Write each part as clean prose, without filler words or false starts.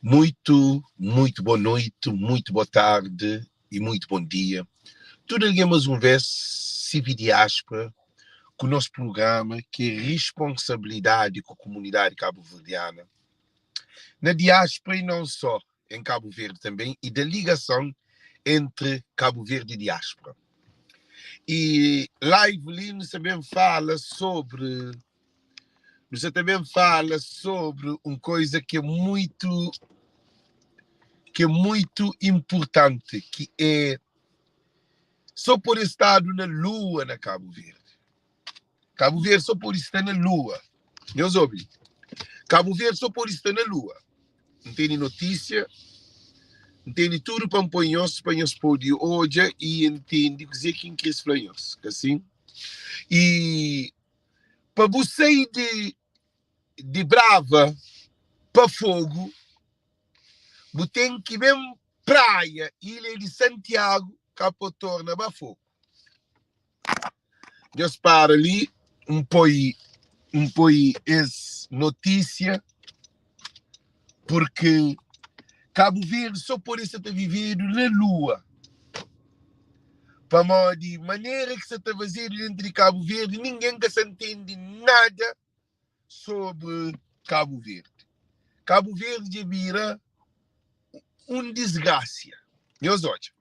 Muito, muito boa noite, muito boa tarde e muito bom dia. Tudo algen mas un vez, CV Diáspora, ku nos programa ki é responsabilidade ku komunidade kabuverdiana na diáspora e não só, em Cabo Verde também, e da ligação entre Cabo Verde e diáspora. E live li nu também fala sobre você também fala sobre uma coisa que é muito importante, que é só por estado na lua na Cabo Verde. Cabo Verde só pode estar na lua. Meus ouvi. Cabo Verde só pode estar na lua. Não tem notícia, não tem tudo para pôr nós, para nós poder olhar e entender o que é que quer falar nós. Assim? E para você ir de Brava para Fogo, você tem que ir praia, Ilha de Santiago, que torna para Fogo. Deus para ali, um põe esse notícia, porque Cabo Verde só pode estar vivido na lua. Para de maneira que se está fazendo dentro de Cabo Verde, ninguém que se entende nada sobre Cabo Verde. Cabo Verde vira um desgraça. Meus olhos,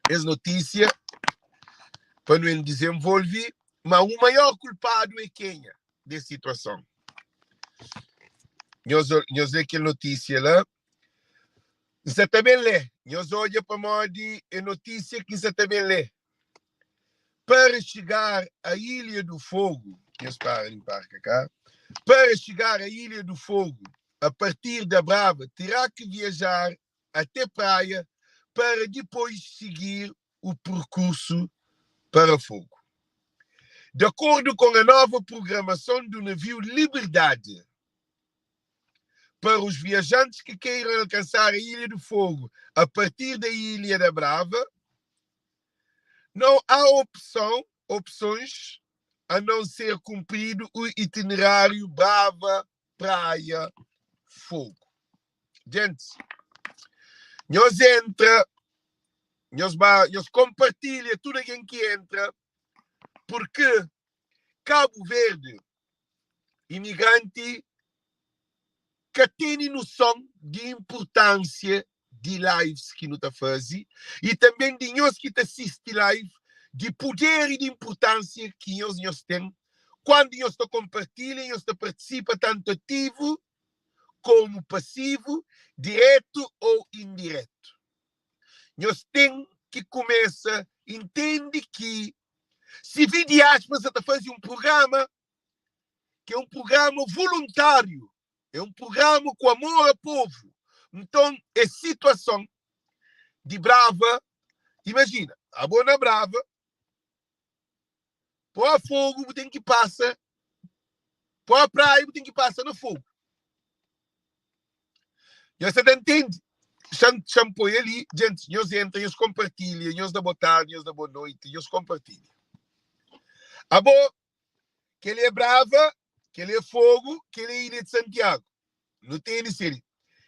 essa notícia para não desenvolver, mas o maior culpado é quem dessa situação. Nós lê aquela notícia lá. Você também lê. Nós olha para modo é notícia que você também lê. Para chegar à Ilha do Fogo, nós para limpar cá. Para chegar à Ilha do Fogo, a partir da Brava, terá que viajar até praia para depois seguir o percurso para Fogo. De acordo com a nova programação do navio Liberdade, para os viajantes que queiram alcançar a Ilha do Fogo a partir da Ilha da Brava, não há opções a não ser cumprido o itinerário Brava, Praia, Fogo. Gente, nós entra, nós, nós compartilha tudo quem que entra, porque Cabo Verde, imigrante, que tem noção de importância de lives que não está fazendo e também de nós que assiste live, de poder e de importância que nós temos quando nós está compartilham, nós está participa tanto ativo como passivo, direto ou indireto. Nós tem que começa, entende que se vi diáspora está fazer um programa que é um programa voluntário, é um programa com amor ao povo. Então, é situação de Brava, imagina, a Bona Brava, pôr fogo, tem que passar, pôr a praia, tem que passar no fogo. E você entende? Shampoo ali, gente, nós entra, nós compartilha, nós dá boa tarde, nós dá boa noite, nós compartilha. A boa, que ele é Brava, que ele é Fogo, que ele é Ilha de Santiago. Não tem ser.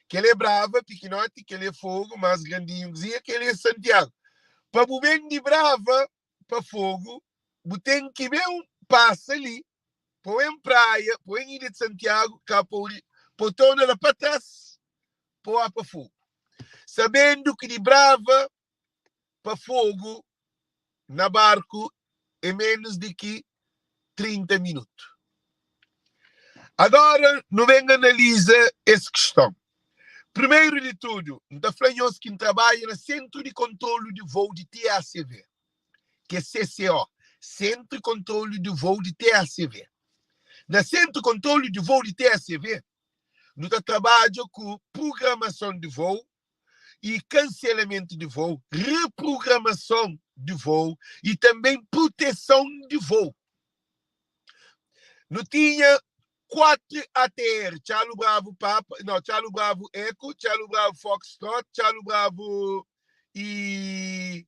Que ele é Brava, pequenote, que ele é Fogo, mais grandinho, que ele é Santiago. Para o bem de Brava, para Fogo, tem que ver um passa ali, põe em praia, põe em Ilha de Santiago, cá para torna lá para trás, põe para Fogo. Sabendo que de Brava para Fogo, na barco, é menos de que 30 minutos. Agora, não vem analisa essa questão. Primeiro de tudo, da falando que trabalha no Centro de Controle de Voo de TACV, que é CCO, Centro de Controle de Voo de TACV. No Centro de Controle de Voo de TACV, nós trabalhamos com programação de voo e cancelamento de voo, reprogramação de voo e também proteção de voo. Não tinha quatro ATR, Charlie Bravo Papa, não, Charlie Bravo Echo, Charlie Bravo Foxtrot, Charlie Bravo e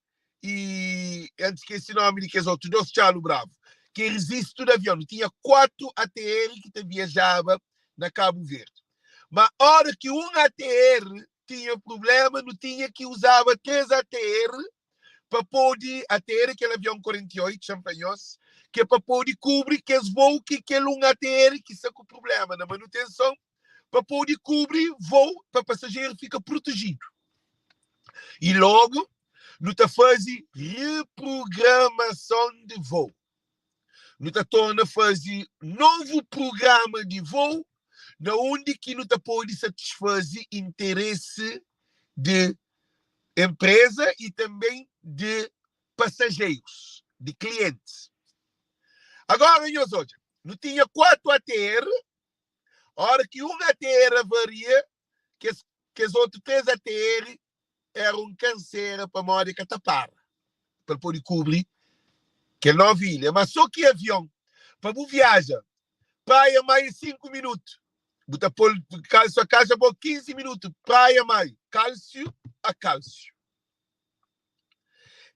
antes que esse nome de que os outros, dois Charlie Bravo, que resiste do avião. Tinha quatro ATR que viajava na Cabo Verde. Ma óra ki un ATR tinha prubléma, nu tinha ki uzaba 3 ATR pa pode, ATR é kel avion 48, xa-m fla nhos, ki é pa pode kubri kes vôu ki kel un ATR ki sta ku prubléma na manutenson, pa pode kubri vôu pa pasajeru fika protejidu. I lógu nu ta faze reprogramason di vôu. Nu ta torna faze novu prugrama di vôu na undi ki nu ta pode satisfaze interesi di enpreza i tanben di pasajerus, di klientis. Agora nhos odja, nu tinha 4 ATR, ora ki un ATR avaria, kes kes otu 3 ATR éra un kansera pamodi el ka ta para pa el pode kubri kel 9 ilha. Má sô ki avion pa bu viaja Praia Maio é 5 minutu. Bu ta pô-l kalsu a kalsu, bo 15 minutu Praia Maio, kalsiu a kalsiu.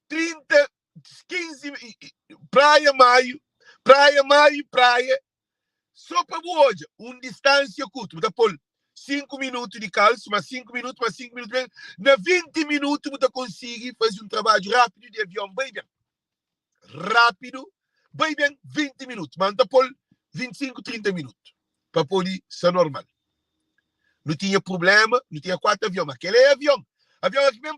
30, 15, Praia Maio, Praia Maio, Praia Sô pa bu odja un distánsia kurtu, bu ta pô-l 5 minutu di kalsu, más 5 minutu, más 5 minutu, na 20 minutu bu ta konsigi faze un trabadju rápidu di avion bai ben. Rápidu, bai ben 20 minutu, má N ta pô-l 25, 30 minutu pa pode sta normal. Nu tinha prubléma, nu tinha 4 avion, má kel-la é avion. Avion é ki ben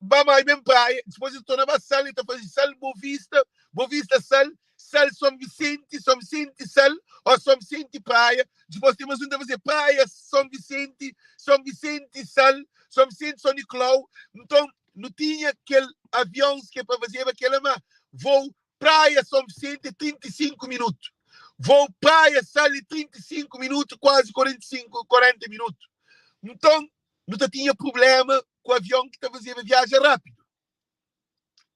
ba mar, ben praia, dipôs el torna ba Sal, el ta faze Sal, Bovista, Bovista, Sal, Sal, Son Visenti, Son Visenti, Sal, ô Son Visenti, Praia, dipôs ten más un ta faze Praia, Son Visenti, Son Visenti, Sal, Son Visenti, Son Niklau. Nton, nu tinha kel avions ki é pa fazeba kel-la, má vôu Praia, Son Visenti é 35 minutu, vôu Praia, Sal é 35 minutu, kuazi 45, 40 minutu. Nton, nu ta tinha prubléma ku avion ki ta fazeba viaja rápidu.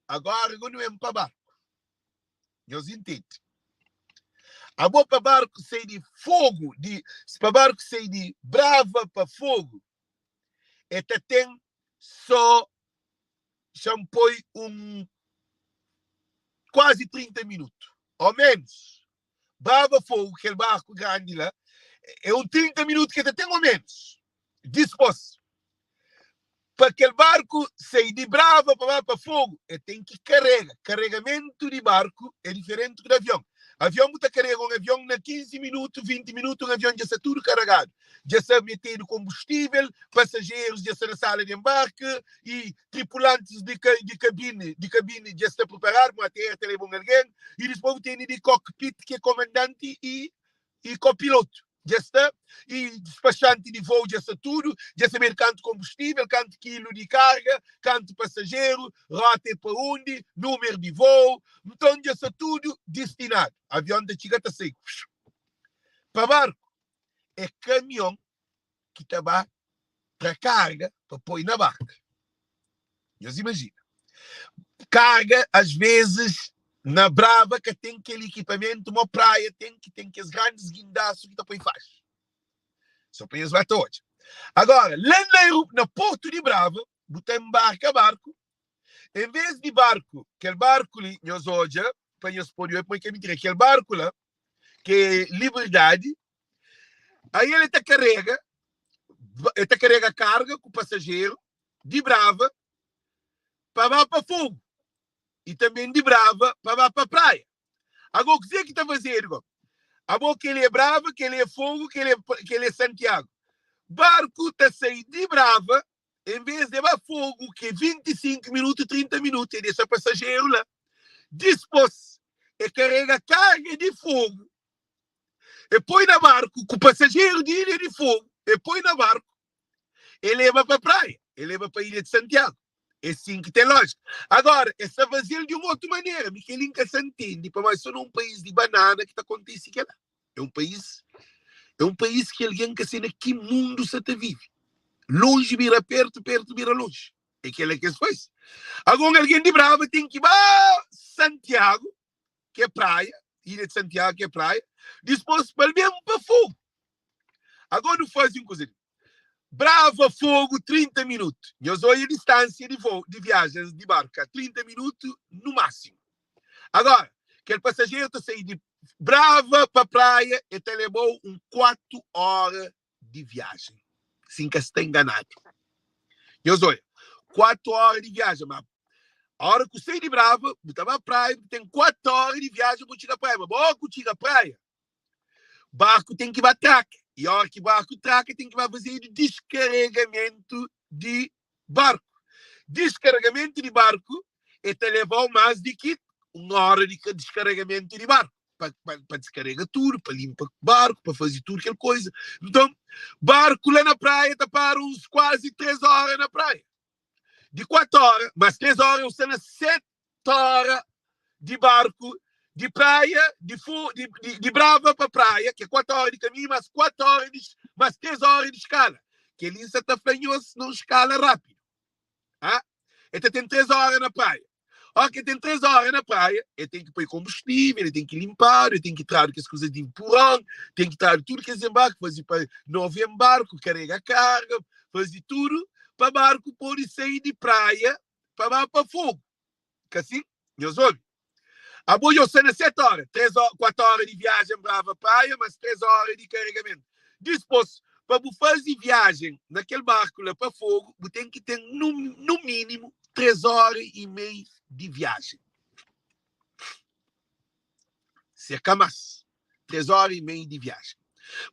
Agora go nu ben pa barku. Nhos intende? Abo pa barku sai di Fogu, di pa barku sai di Brava pa Fogu, e ta ten só xa-m poi un kuazi 30 minutu, ô ménus. Brava Fogu, kel barku grandi la, é un 30 minutu ki el ta ten ô ménus. Dispôs, pa kel barku sai di Brava pa ba pa Fogu, el ten ki karega. Karegamentu di barku é diferenti ku di avion. Avion, bu ta karega un avion na 15 minutu, 20 minutu, un avion dja sta tudu karegadu. Dja sta metedu konbustível, pasajerus dja sta na sala di enbarki i tripulantis di di kabini di kabini dja sta preparadu, ma ATR ta leba un algen i dispôs bu tene di kokpit ki é komandanti i i kopilotu dja sta i dispaxanti di vôu dja sta tudu dja sabedu kantu konbustível, kantu kilu di karga, kantu pasajeru, rota é pa undi, númeru di vôu, nton dja sta tudu distinadu. Avion ta txiga ta sai pa barku é kamion ki ta ba tra karga pa poi na barka. Nhos imajina. Karga, às vezes, na Brava ka ten kel ekipamentu mo Praia ten, ki ten kes grandis guindasu ki ta poi faxi. Só pa nhos ba ta odja. Agora, la na, na Porto di Brava, bu ta embarka barku, em vez di barku, kel barku li, nhos odja, pa nhos pode odja, pa ki é mentira, kel barku la, ki é Liberdadi, Aí ele ta carrega, ele ta carrega carga com passageiro de Brava para ba pa Fogo e também de Brava para ba pa praia. Agora o que que tá fazendo? Go? Abo que ele é Brava, que ele é Fogo, que ele é Santiago. Barco tá sair de Brava, em vez de ba Fogo, que é 25 minutos, 30 minutos, ele deixa passageiro lá. Depois, ele carrega carga de fogo E poi na barku ku pasajeru di Ilha di Fogu, e poi na barku, e leba pa praia, e leba pa Ilha di Santiagu. É sin ki ten lójika. Agora, es sta faze-l di un otu manera. Mi kel-li N ka sa ntende, pamodi so na un país di banana ki ta kontise kel-la. É un país, é un país ki algen ka se na ki mundu sa ta vive. Lonji bira pertu, pertu bira lonji. É kel-la ki es faz. Agora, un algen di Brava ten ki ba Santiagu, ki é praia, Ilha de Santiago, ki é praia, dispôs pa el ben pa Fogo. Agora nu faze un kuza li. Brava Fogo 30 minutu. Nhos odja distânsia di voo, di viajens di barku, 30 minutu no máximo. Agora, kel pasajeru ta sai di Brava pa praia, el ta leba-u un 4 óra. di viajen, si N ka sta inganadu. Nhos odja, 4 óra di viajen, ma óra ku sai di Brava, bu ta ba praia, bu ten 4 óra di viajen bu txiga praia, ma óra ku txiga praia, barku ten ki ba traka, i óra ki barku traka, ten ki ba fazedu diskaregamentu di barku. Diskaregamentu di barku e ta leba-u más di ki un óra di diskaregamentu di barku. Pa, pa, pa diskarega tudu, pa limpa barku, pa faze tudu kel koiza. Nton, barku la na praia ta para uns kuazi 3 óra na praia. Di 4 óra, más 3 óra, eu sta na 7 óra di barku di praia, di, fu, di, di, di Brava pa praia, ki é 4 óra di kaminhu, más 4 óra di, más 3 óra di skala. Kel-li N sa ta fla nhos nun skala rápidu. Ah, el ta ten 3 óra na praia. Óra ki el ten 3 óra na praia, el ten ki poi konbustível, el ten ki linpadu, el ten ki tradu kes kuza di puron, ten ki tradu tudu kes enbarku, faze pa novu enbarku, karega karga, faze tudu pa barku pode sai di praia pa ba pa Fogu. Ka si? Nhos obi? Abo yo sta na 7 óra, 3 óra, 4 óra di viajen Brava Praia, mas 3 óra di karegamentu. Dispôs, pa bu faze viajen na kel barku la pa Fogu, bu ten ki ten nu, nu mínimu 3 óra i mei di viajen. Se ka más, 3 óra i mei di viajen.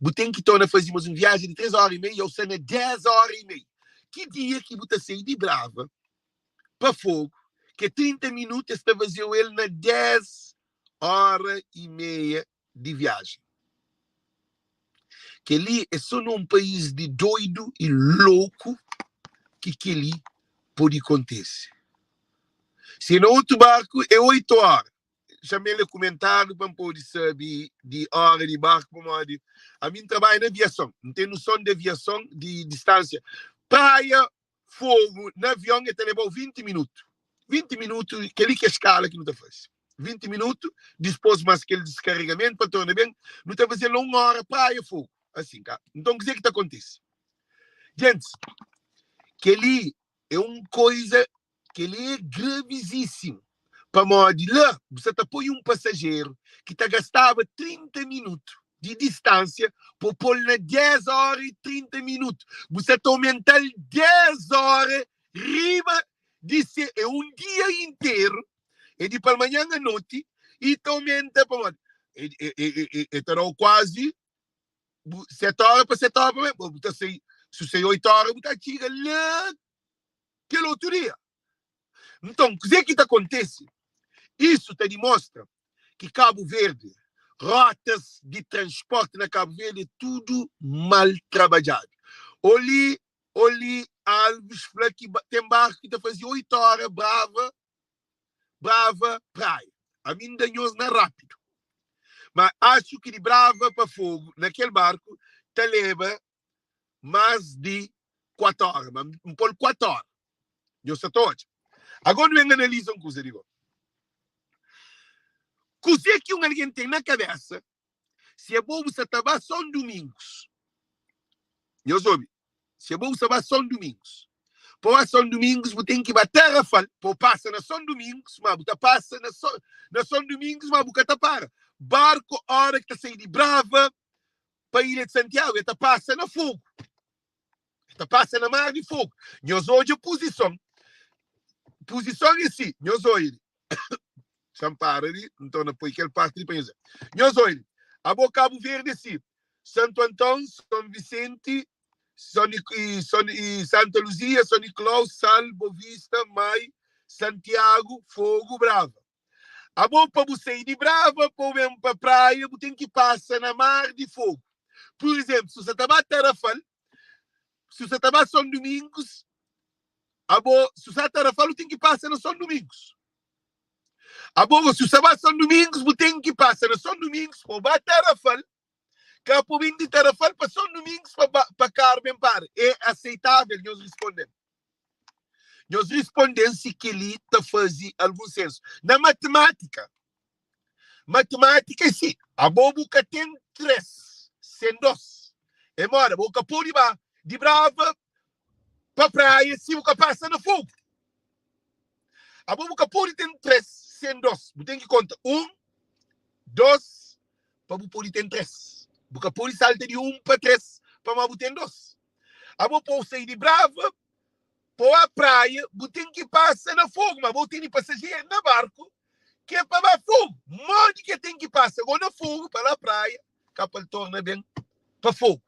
Bu ten ki torna faze más un viajen di 3 óra i mei, yo sta na 10 óra i mei. Ki dia ki bu ta sai di Brava pa Fogo, ke 30 minutu es ta vazeu el na 10 ora i meia di viajen. Kel-li é so na un país di doidu i louku ki kel-li pode kontise. Si é na otu barku é 8 ora. Xa-m lé kumentáriu pa N pode sabe di óra di barku pamodi ami N trabadja na aviason, N ten noson di aviason, di distánsia. Praia Fogo na avion e ta lebau 20 minutu. 20 minutu, kel-li ki é skala ki nu ta faze. 20 minutu, dispôs más kel diskaregamentu pa torna ben, nu ta faze-l na un óra Praia Fogo. Asin ka? Nton, kuzê ki ta kontise? Gentis, kel-li é un koiza, kel-li é gravizísimu. Pamodi la bu sa ta poi un pasajeru ki ta gastaba 30 minutu di distánsia pa pô-l na 10 óra i 30 minutu. Bu sa ta omenta-l 10 óra riba di se. É un dia interu, é di palmanhan a noti i ta omenta pamodi e ta da-u kuazi 7 óra pa 7 óra pa bu ta sai, si bu sai 8 óra bu ta txiga la kel otu dia. Nton, kuzê ki ta kontise? Isu ta dimostra ki Kabu Verdi, rotas di transporti na Kabu Verdi é tudu mal trabadjadu. Oli, Oli Alves fla ki ten barku ki ta faze 8 ora Brava, Brava Praia. Ami N da nhos na rápidu. Ma axu ki di Brava pa Fogu, na kel barku, ta leba más di 4 óra, ma N pô-l 4 óra. Nhos sa ta odja. Agora nu ben analiza un kuza di go. Kuzê ki un algen ten na kabésa si abo bu sa ta ba São Domingos? Nhos obi, si abo bu sa ba São Domingos, pa ba São Domingos bu ten ki ba Tarrafal, pa bu pasa na São Domingos, ma bu ta pasa na São, na São Domingos, ma bu ka ta para. Barku óra ki ta sai di Brava pa Ilha de Santiago, el ta pasa na Fogo. El ta pasa na Mar di Fogo. Nhos odja puzison. Puzison é si. Nhos odja li. Xa-m para li, N torna poi kel parti li pa nhos ver. Nhos odja li. Abo Kabu Verdi é si. Santu Anton, Son Visenti, Son, i, Son, i Santa Luzia, Son Nicolau, Sal, Bovista, Mai, Santiago, Fogo, Brava. Abo pa bu sai di Brava pa bu ben pa Praia bu ten ki pasa na Mar di Fogo. Pur izénplu, si bu sa ta ba Tarafal, si bu sa ta ba Son Dumingus, abo si bu sa Tarafal bu ten ki pasa na Son Dumingus. Abo si bu sa ba Son Dumingus bu ten ki pasa na Son Dumingus pa bu ba Tarafal, ka pa bu ben di Tarafal pa Son Dumingus pa ba pa karu ben para. É aseitável? Nhos risponde-m. Nhos responde-m si kel-li ta faze algun sensu. Na matimátika, matimátika é si, abo bu ka ten 3 sen 2. É moda, bo ka pode ba di Brava pa Praia si bu ka pasa na Fogu. Abo bu ka pode ten 3 sen 2. Bu ten ki konta 1, 2, pa bu pode ten 3. Bu ka pode salta di 1 pa 3. Pamodi bu ten dos. Abo pa bu sai di Brava pa ba praia, bu ten ki pasa na Fogu, ma bo tene pasajeru na barku ki é pa ba Fogu. Modi ki el ten ki pasa go na Fogu pa la praia, ka pa el torna ben pa Fogu?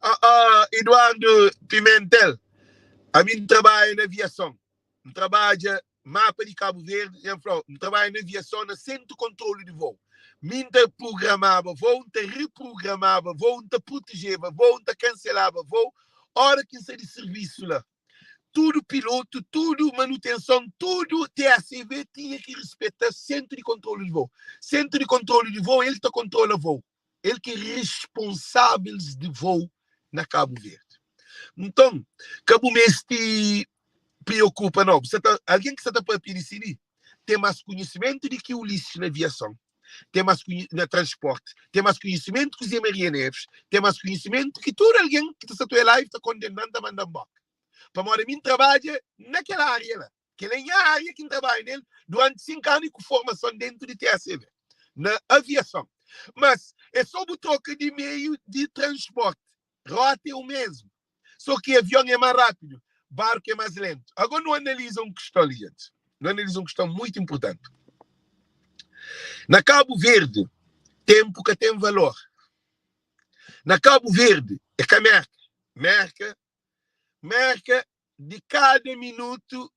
Ah, ah, Eduardo Pimentel, ami N trabadja na aviason. N trabadja mapa di Kabu Verdi, N fla-u, N trabadja na aviason na sentru kontrolu di vou. Mi N ta prugramaba vou, N ta riprugramaba vou, N ta protejeba vou, N ta kanselaba vou óra ki N sta di sirvisu la. Tudu pilotu, tudu manutenson, tudu TACV tinha ki rispeta sentru di kontrolu di vou. Sentru di kontrolu di vou, el ta kontrola vou. El ki é responsávels di vou na Kabu Verdi. Nton, ka bu meste preokupa nau. Bu sa ta, algen ki sa ta papia di si li ten más konhisimentu di ki Ulisses na aviason, ten más konhi, na transporti, ten más konhisimentu ki Zé Maria Neves, ten más konhisimentu ki tudu algen ki ta sa ta oia live ta kondena-m, ta manda-m boka. Pamodi ami N trabadja na kel ária la. Kel é nha ária ki N trabadja nel duranti 5 anu i ku formason dentu di TACV, na aviason. Mas é só bu troka di meiu di transporti, rota é u mesmu, só ki avion é más rápidu, barku é más lentu. Agora nu analiza un kiston li, jenti. Nu analiza un kiston muitu inpurtanti. Na Kabu Verdi, tenpu ka ten valor. Na Kabu Verdi, é ka Merka. Merka, Merka di kada minutu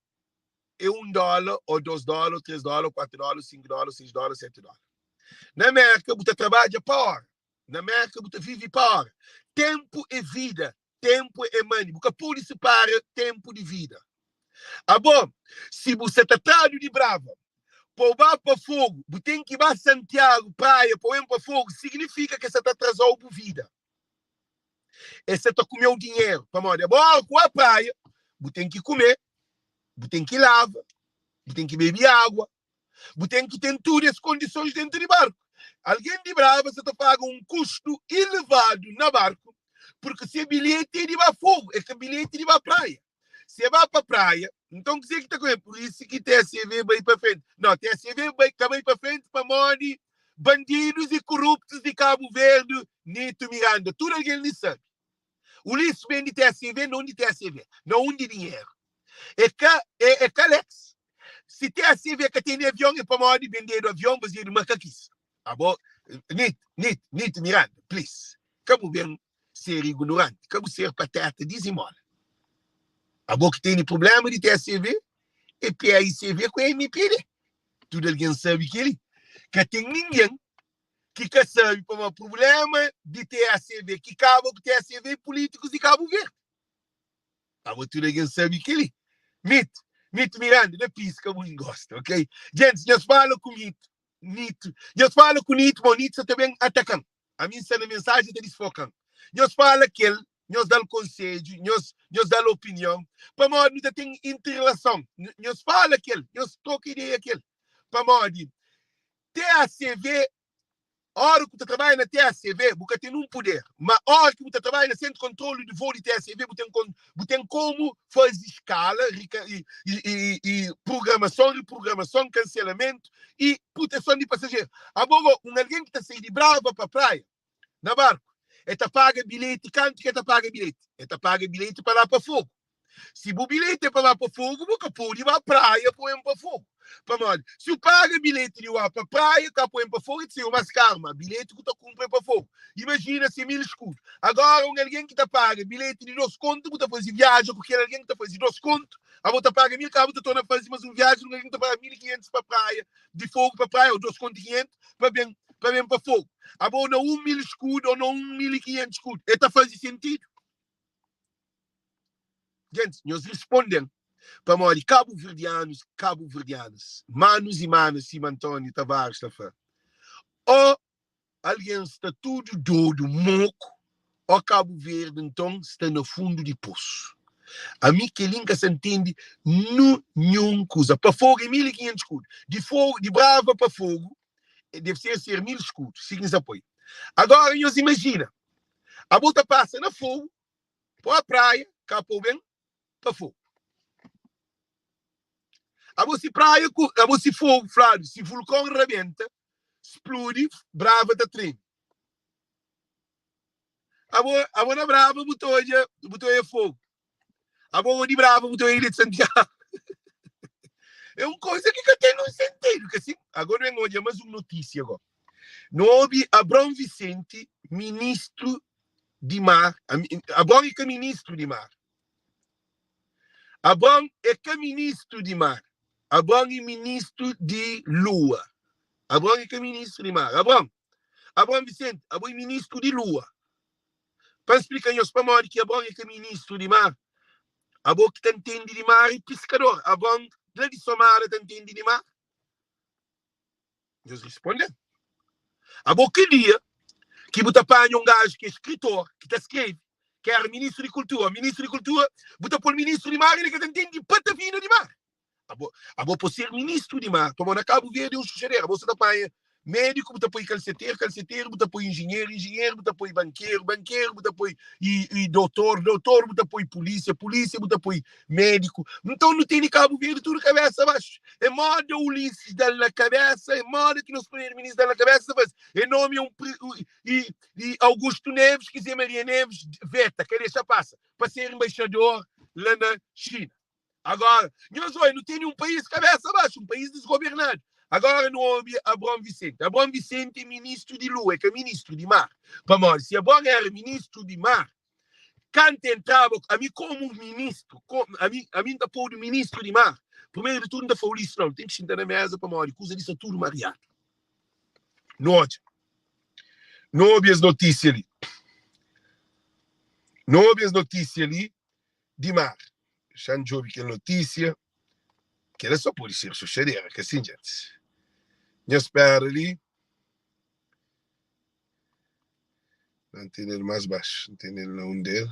é 1 dóla, ô 2 dóla, ô 3 dóla, ô 4 dóla, ô 5 dóla, ô 6 dóla, ô 7 dóla. Na Mérka bu ta trabadja pa óra. Na Mérka bu ta vive pa óra. Ténpu é vida, ténpu é money. Bu ka pode sipara ténpu di vida. Abo, si bu sa ta tradu di Brava pa bu ba pa Fogu, bu ten ki ba Santiagu, Praia, pa bu ben pa Fogu, signifika ki sa ta atraza-u bu vida. Es sa ta kume-u dinheru, pamodi abo óra ku ba praia, bu ten ki kume, bu ten ki lava, bu ten ki bebe agua, bu ten ki ten tudu es kondisons dentu di barku. Algen di Brava sa ta paga un kustu ilevadu na barku, purki se bilheti é di ba Fogu, é ka bilheti di ba praia. Si e ba pa praia, nton kuzê ki ta kome? Pur isu ki TSV bai pa frenti. Nau, TSV bai, ka bai pa frenti pamodi bandidus i kuruptus di Kabu Verdi, Nito Miranda, tudu algen li sabe. Ulisses ben di TSV, non di TSV, na undi dinheru. É ka, é, é ka Alex. Si TSV ka tene avion é pamodi bendedu avion, baziadu makakis. Abo, Nito, Nito, Nito Miranda, please, ka bu ben ser ignorante, ka bu ser pateta, dizimola. Abo ki tene problema di TSV, é PAICV ku MPD. Tudu algen sabe keli. Ka ten ningen ki ka sabe pamodi problema di TSV ki kaba ku TSV é pulítikus di Kabu Verdi. Abo tudu algen sabe keli. Mito, Mito Miranda, da piska bu ingosta, ok? Gentis, nhos fala ku Mito, Nito, nhos fala ku Nito, ma Nito sa ta ben ataka-m. Ami N sta na mensajen ta disfoka-m. Nhos fala kel, nhos da-l konsedju, nhos nhos da-l opinion, pamodi nu ta ten interrelason. Nhos fala kel, nhos troka ideia kel. Pamodi TACV, ora ku ta trabadja na TACV, bu ka ten un puder, ma ora ki bu ta trabadja na Sentru Kontrolu di Voo di TACV, bu ten bu ten komu faze skala i i i prugramason, riprogramason, kanselamentu i proteson di pasajeru. Abo go, un algen ki ta sai di Brava pa Praia na barku, e ta paga bilheti, kantu ki e ta paga bilheti? E ta paga bilheti pa la pa Fogu. Si bu bilheti é pa ba pa Fogu, bu ka pode ba Praia pa ben pa Fogu. Pamodi? Si bu paga bilheti di ba pa Praia ka pa ben pa Fogu, e ta sai mas karu, ma bilheti ku ta kunpra é pa Fogu. Imajina si é 1000 skudu. Agora, un algen ki ta paga bilheti di 2 kontu, bu ta faze viaja ku kel algen ki ta faze 2 kontu, abo ta paga 1000 ka bu ta torna faze mas un viaja un algen ki ta paga 1500 pa Praia, di Fogu pa Praia, ou 2 kontu i 500 pa ben pa ben pa Fogu. Abo na 1000 skudu ou na 1500 skudu. E ta faze sentidu? Gentis, nhos risponde-m, pamodi kabuverdianus, kabuverdianas, manus i manas sima António Tavares ta fla, o algen sta tudu dodu, moku, o Kabu Verdi nton sta na fundu di posu. Ami kel-li N ka sa ntende ninhun kuza. Pa Fogu é 1500 skudu. Di Fogu, di Brava pa Fogu, deve ser ser 1000 skudu, si ki N sa poi. Agora nhos imajina, abo ta pasa na Fogu, pa praia, ka pa ben pa Fogu. Abo si praia ku, abo si Fogu fladu, si vulkon rabenta. spludi, Brava ta treme. Abo, abo na Brava bu ta odja, bu ta odja fogu. Abo di Brava bu ta odja Ilha de Santiago. É un koza ki ka ten un sentidu, ka sin? Agora nu ben odja mas un notísia agora. Nu obi Abrão Vicente, ministru di mar, Abrão é ka ministru di mar. Abrão é ka ministru di mar. Abrão é ministru di lua. Abrão é ka ministru di mar. Abrão, Abrão Vicente, abo é ministru di lua. Pa N splika nhos pamodi ki Abrão é ka ministru di mar. Abo ki ta ntende di mar é piskador. Abrão la di Somada ta ntende di mar? Nhos responde-m. Abo ki dia ki bu ta panha un gaju ki é skritor, ki ta skrebe, ki éra ministru di kultura, ministru di kultura, bu ta pô-l ministru di mar, el ka ta ntende patafina di mar. Abo, abo pode ser ministru di mar, pamodi na Kabu Verdi é un xuxadera. Abo sa ta panha médiku, bu ta poi kalseteru, kalseteru, bu ta poi injinheru, injinheru, bu ta poi bankeru, bankeru, bu ta poi i, i dotor, dotor, bu ta poi pulísia, pulísia, bu ta poi médiku. Nton nu tene Kabu Verdi tudu kabésa baxu. É moda Ulisses da-l na kabésa, é moda ki nos primeru-ministru da-l na kabésa, ta fla-s, é nome un i, i Augusto Neves, ki Zé Maria Neves veta, ka dexa pasa, pa ser embaixador la na Xina. Agora, nhos oi, nu tene un país kabésa baxu, un país desgobernadu. Agora nu obi Abraão Vicente. Abraão Vicente é ministru di lua, é ka ministru di mar. Pamodi si Abraão era ministru di mar, kantu entraba, ami komu ministru, ami, ami N ta podu ministru di mar, primeru di tudu N ta fla Ulisses, nau, nu ten ki xinta na meza pamodi kuza di sta tudu mariadu. Nu odja, nu obi es notísia li, nu obi es notísia li di mar. Xa N djobe kel notísia, kel-la só pode ser xuxadera, ka sin, djentis? Nha spera li. N tene-l más baxu, N tene-l na un del.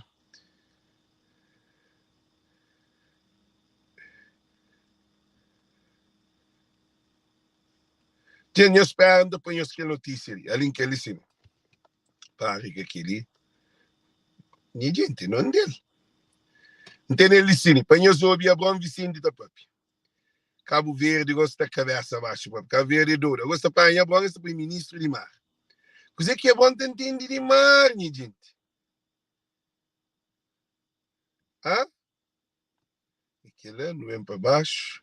Dja nhos spera, N ta poi nhos kel notísia li. Ali N kel li sin. Pare ka kel-li. Nha jenti, non del. N tene-l li sin, pa nhos obi Abraon Vicente ta papia. Kabu Verdi gosi sta kabesa baxu propi. Kabu Verdi é dodu. Agosi ta panha Abraon, es ta poi ministru di mar. Kuzê ki Abraon ta ntende di mar, nha jenti? Ha? E kel-la, nu ben pa baxu.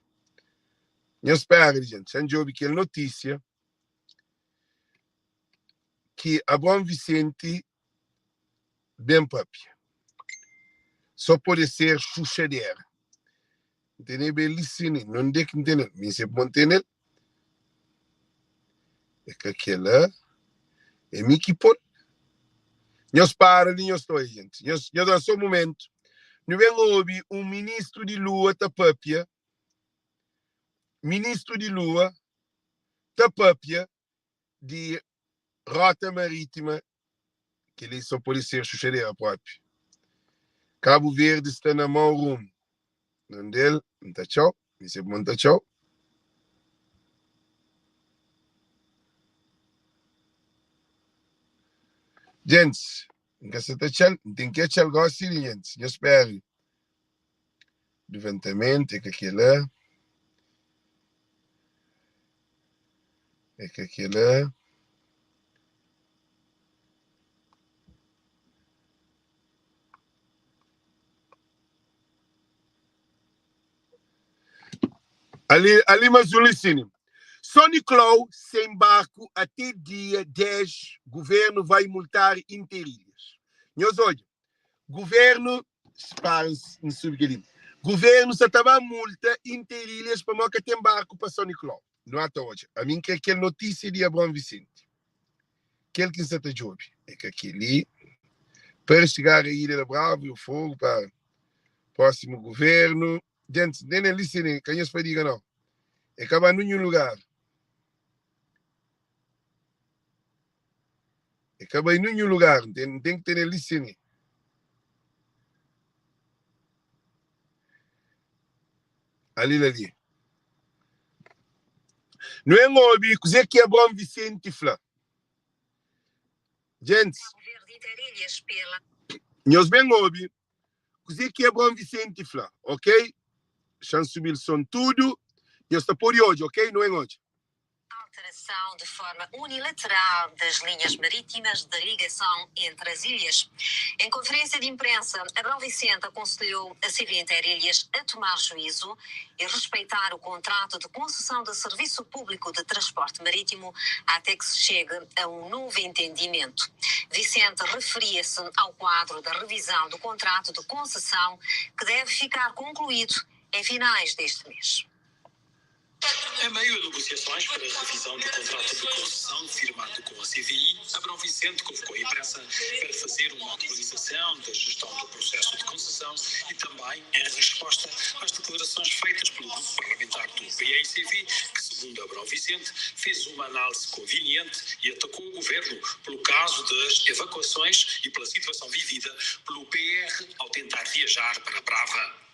Nhos spera di jenti. Xa N djobe kel notísia ki Abraon Vicente ben papia. Só pode ser xuxadera. N teneba el li sin, nonde ki N tenel? Mi N se pmo N tenel. É ka kela, é mi ki pol. Nhos para li nhos ta oia jenti. Nhos, nhos da so mumentu. Nu ben obi un ministru di lua ta papia, ministru di lua ta papia di rota marítima, kel-li só pode ser xuxadera própi. Kabu Verdi sta na mau rumu. Nandel, N ta txau, mi se pmo N ta txau. Gentis, N ka sa ta txal, N ten ki atxal gosi li, gentis, nhos spera li. Levantamentu, é ka kel-la. É ka kel-la. Ali, ali mas un lisini. São Nicolau sem barco até dia 10, governo vai multar Interilhas. Nhos odja, Governo, para N subi kel li. Governo sa ta ba multa Interilhas pamodi ka ten barku pa São Nicolau. Nu ata odja. Ami N kre kel notísia di Abraão Vicente. Kel ki N sa ta djobe é ka kel-li. Para chegar a Ilha da Brava e o Fogo pa próximo governo. Gentis, nen el li se nen ka nhos fadiga nau. É ka ba ninhun lugar. É ka bai ninhun lugar. N ten, N ten ki tene li se ne. Ali la li. Nu en obi kuzê ki Abraon Vicente fla. Gentis, nhos ben obi kuzê ki Abraon Vicente fla, ok? Xa-m subi-l son tudu. Nhos ta pode odja, ok? Nu en odja. Alteração de forma unilateral das linhas marítimas da ligação entre as ilhas. Em conferência de imprensa, Abraão Vicente aconselhou a CV Interilhas a tomar juízo e respeitar o contrato de concessão de serviço público de transporte marítimo até que se chegue a um novo entendimento. Vicente referia-se ao quadro da revisão do contrato de concessão que deve ficar concluído em finais deste mês. Em meio a negociações para a revisão do contrato de concessão firmado com a CVI, Abraão Vicente convocou a imprensa para fazer uma atualização da gestão do processo de concessão e também em resposta às declarações feitas pelo grupo parlamentar do PAICV, que, segundo Abraão Vicente, fez uma análise conveniente e atacou o governo pelo caso das evacuações e pela situação vivida pelo PR ao tentar viajar para Brava.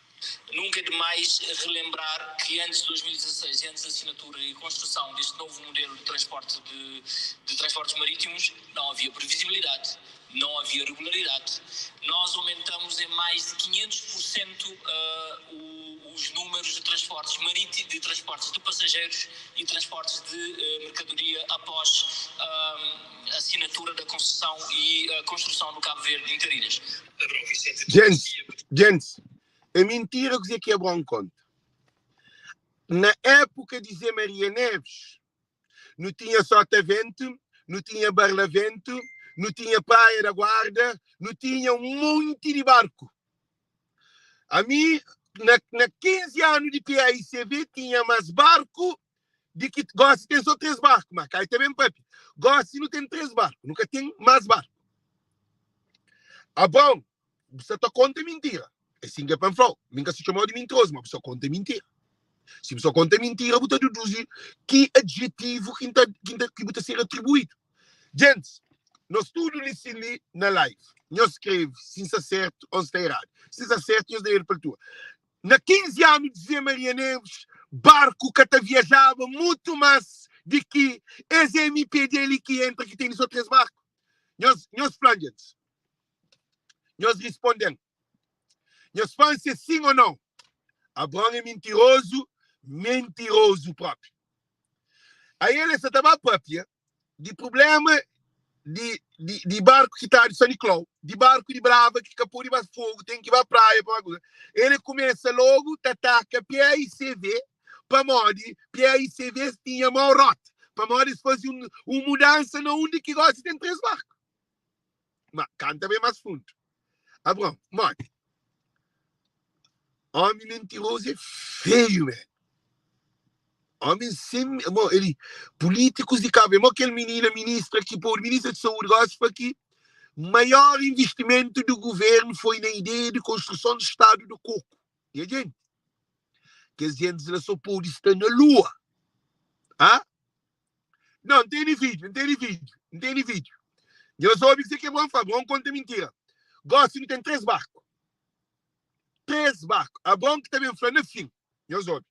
Nunca é demais relembrar que antes de 2016 e antes da assinatura e construção deste novo modelo de transporte de, de transportes marítimos, não havia previsibilidade, não havia regularidade. Nós aumentamos em mais de 500% uh, os números de transportes marítimos, de transportes de passageiros e transportes de uh, mercadoria após uh, a assinatura da concessão e a construção do Cabo Verde Interilhas. Gente, gente, É mintira kuzê ki Abraon konta. Na épuka di Zé Maria Neves, nu tinha Sotavento, nu tinha Barlavento, nu tinha Praia da Guarda, nu tinha un monti di barku. Ami, na, na 15 anu di PAICV, tinha más barku di ki gósi ten sô 3 barku, má kai ta ben papia. Gósi nu ten 3 barku, nu ka ten más barku. Abraon, Bu sta ta konta mintira. É sin ki é pa N fla-u. Mi N ka sta txoma-u di mintirozu, má bu sta konta mintira. Si bu sta konta mintira, bu ta deduzi ki adjetivu ki N ta, ki N ta, ki bu ta ser atribuídu. Djentis, nos tudu li sin li na live, nhos skrebe si N sta sertu ô N sta eradu. Si N sta sertu, nhos da el pa altura. Na 15 anu di Zé Maria Neves, barku ka ta viajaba mutu más di ki es MPD li ki entra ki tene sô 3 barku. Nhos, nhos fla-m, djentis. Nhos risponde-m, Nhos fla-m si é sin ô nau. Abraon é mintirozu, mentirozu própi. Ael el sta ta ba pâpia di prubléma di, di, di barku ki ta di San Niklau, di barku di Brava ki ka pode ba Fogu, ten ki ba Praia pa ba kuza. El kumesa lógu ta ataka PAICV pamodi PAICV tinha mau róta, pamodi es faze un, un mudansa na undi ki gósi ten 3 barku. Ma kanta bem mais fundo. Abraão, modi? Homem mentiroso é feio, man. Homem sem. Mo, ele, políticos de Cabo, mo aquele menina, ministra que pô, ministra de saúde, gosta foi que maior investimento do governo foi na ideia de construção do Estado do Coco. E a gente? Que as gente lá só pode estar na lua. Ah? Não, não tem vídeo, não tem vídeo, não tem vídeo. Nhos obi kuzê ki Abraon fla. Abraon konta mintira. Gósi nu ten três barku. Três barku. Abraon ki ta ben fla na fin. Nhos obi.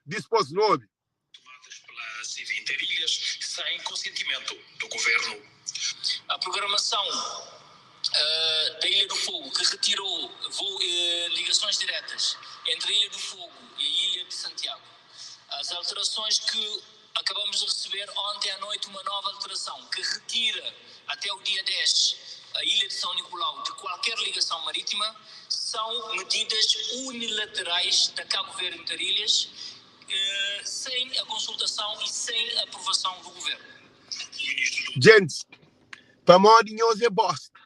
Dispôs nu obi. Tomadas pela CV Interilhas sem consentimento do Governo. A programação da Ilha do Fogo, que retirou voo, ligações diretas entre a Ilha do Fogo e a Ilha de Santiago. As alterações que Acabamos de receber ontem à noite uma nova alteração que retira até o dia 10 a Ilha de São Nicolau de qualquer ligação marítima. São medidas unilaterais da Cabo Verde Interilhas, sem a consultação e sem a aprovação do Governo. Djentis, pamodi nhos é bosta.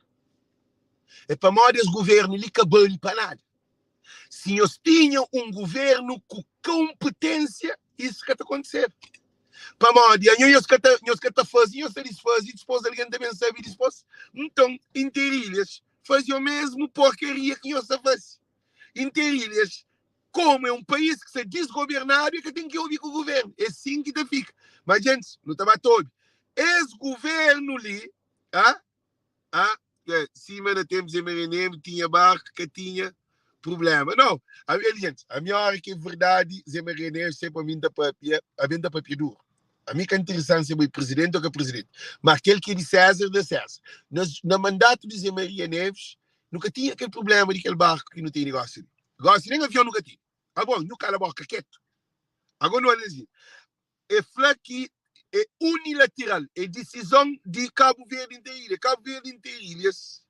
É pamodi es governu li ka bali pa nada. Si nhos tinha un governu ku konpetensia, isu ka ta kontiseba. Pamodi anho nhos ka ta, nhos ka ta faze, nhos ta disfaze, dispos algen ta ben sabe dispos. Nton, Interilhas faze omesmu porkaria ki nhos ta faze. Interilhas, komu é un país ki sta disgobernadu, e ka ten ki obi ku governu. É sin ki ta fika. Ma djentis, nu ta ba ta obi. Es governu li, ah, Ah, é, sima na tempos de MRNM tinha barco ka tinha problema. Não, a, ele, gente, a minha hora que é verdade, Zé Maria Neves sempre a mim da papia, a mim da papia duro. A mim que é interessante ser presidente ou que é presidente. Mas aquele que é de César, de César. Nas, na mandato de Zé Maria Neves, nunca tinha aquele problema de aquele barco que não tem negócio. Negócio nem avião nunca tinha. Agora, não cala a boca, quieto. Agora não olha assim. É fla que é unilateral, é disizon di Cabo Verde Interilha. Cabo Verde Interilhas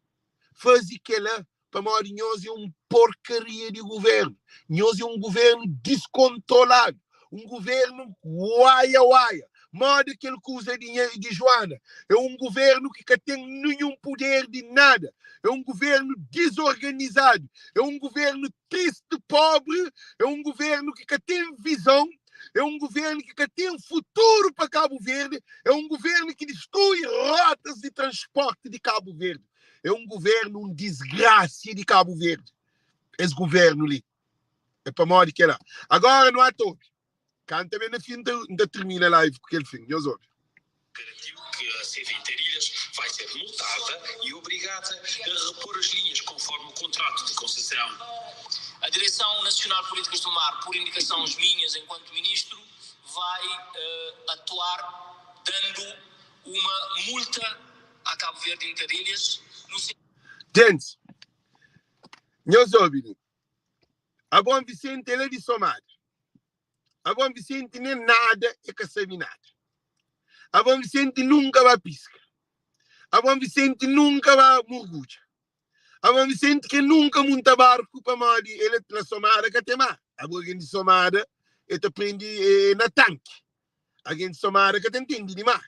faze kela pamodi nhos é un porkaria di guvernu. Nhos é un guvernu diskontroladu, un guvernu uaia uaia, moda kel kuza di nha di Juana. É un guvernu ki ka ten ninhun puder di nada, é un guvernu dizorganizadu, é un guvernu tristi, pobri, é un guvernu ki ka ten vizon, é un guvernu ki ka ten futuru pa Kabu Verdi, é un guvernu ki distrui rotas di transporti di Kabu Verdi, é un guvernu un disgrasia di Kabu Verdi, es guvernu li. É pamodi kela. Agora nu ata obi. Kanta ben na fin, N ta tirmina live ku kel fin. Nhos obi. Garantiu que a CV Interilhas vai ser multada e obrigada a repor as linhas conforme o contrato de concessão. A Direção Nacional de Políticas do Mar, por indicações minhas enquanto ministro, vai atuar dando uma multa à Cabo Verde Interilhas no Gents, nhos obi li. Abraão Vicente el é di Somada. Abraão Vicente nem nada é ka sabe nada. Abraão Vicente nunka ba piska. Abraão Vicente nunka ba murgudja. Abraão Vicente ke nunka munta barku pamodi el é na Somada ka ten mar. Abo algen di Somada e ta prende eh, na tanki. Algen di Somada ka ta ntende di mar.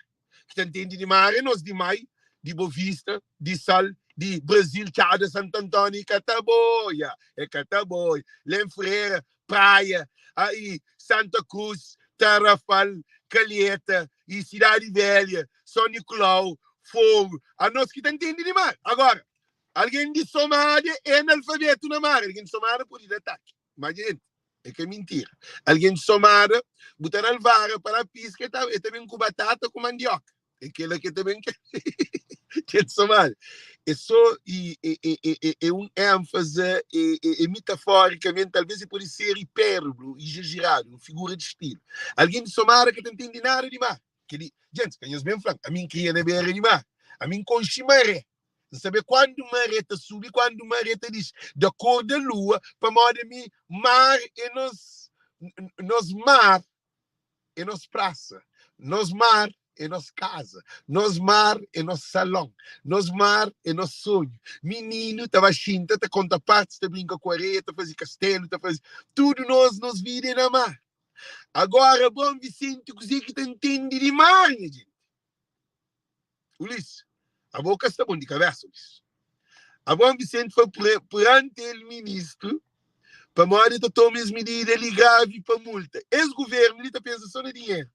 Ki ta ntende di mar é nos di Mai, di Bovista, di Sal, di Brazil, Txada, Santo António, ka ta boia, é ka ta boia. Lem Ferreira, Praia, aí Santa Cruz, Tarrafal, Calheta, e Cidade Velha, São Nicolau, Fogo. A nós ki ta ntende di mar. Agora, algen di Somada é analfabeto na mar. Algen di Somada pode da atake. Ma gente, é ka mintira. Algen di Somada, bu ta dal vara pa la piska, e ta, e ta ben ku batata ku mandioka. É kela ke ta ben ke. Gente di Somada. É só e, e, e, e, e, é un ênfase, e, e, e metaforicamente, talvez e pode ser hipérbole, exagerado, uma figura de estilo. Algen di Somada ka ta ntende nada di mar. Keli, gente, ka nhos ben fla-m, ami N kria na bera di mar. Ami N konxe maré. N sabe kuandu maré ta subi, kuandu maré ta dixi, da kor da lua, pamodi ami mar é nos, nos mar é nos prasa, nos mar é nos kaza, nos mar é nos salon, nos mar é nos sonhu. Mininu ta ba xinta, ta konta partis, ta brinka ku areia, ta faze kastelu, ta faze tudu nos, nos vida é na mar. Agora, Bom Vicente, kuzê ki ta ntende di mar, nha jenti? Ulisses, abo ka sta bon di kabesa, Ulisses. Abraão Vicente foi perante el ministro pamodi ta toma es medida li gravi pa multa. Es governo li ta pensa só na dinheiro.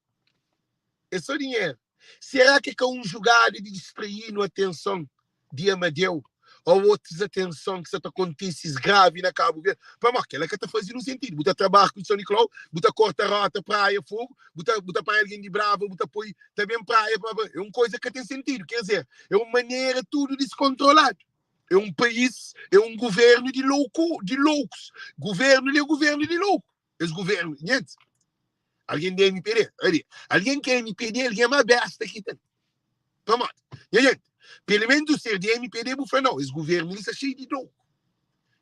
É só dinheiro. Será que ka un jugada di distraí-nu atenson di Amadeu ou otus atenson ki sa ta kontise gravi na Cabo Verde? Pamodi kela ka ta faze nun sentidu. Bu ta tra barku di São Nicolau, bu ta korta rota Praia Fogo, bu ta bu ta panha algen di Brava, bu ta poi ta ben Praia pa é un koisa ka ten sentidu. Ker dizer, é un manera tudu diskontroladu. É un país, é un governu di louku, di loukus. Governu li é governu di louku. Es governu, nhentis, algen di MPD, ali, algen ki é MPD, algen más besta ki ten. Pamodi? Nha gente, pelo menos ser di MPD bu fla não, es governo li sta cheio di louco.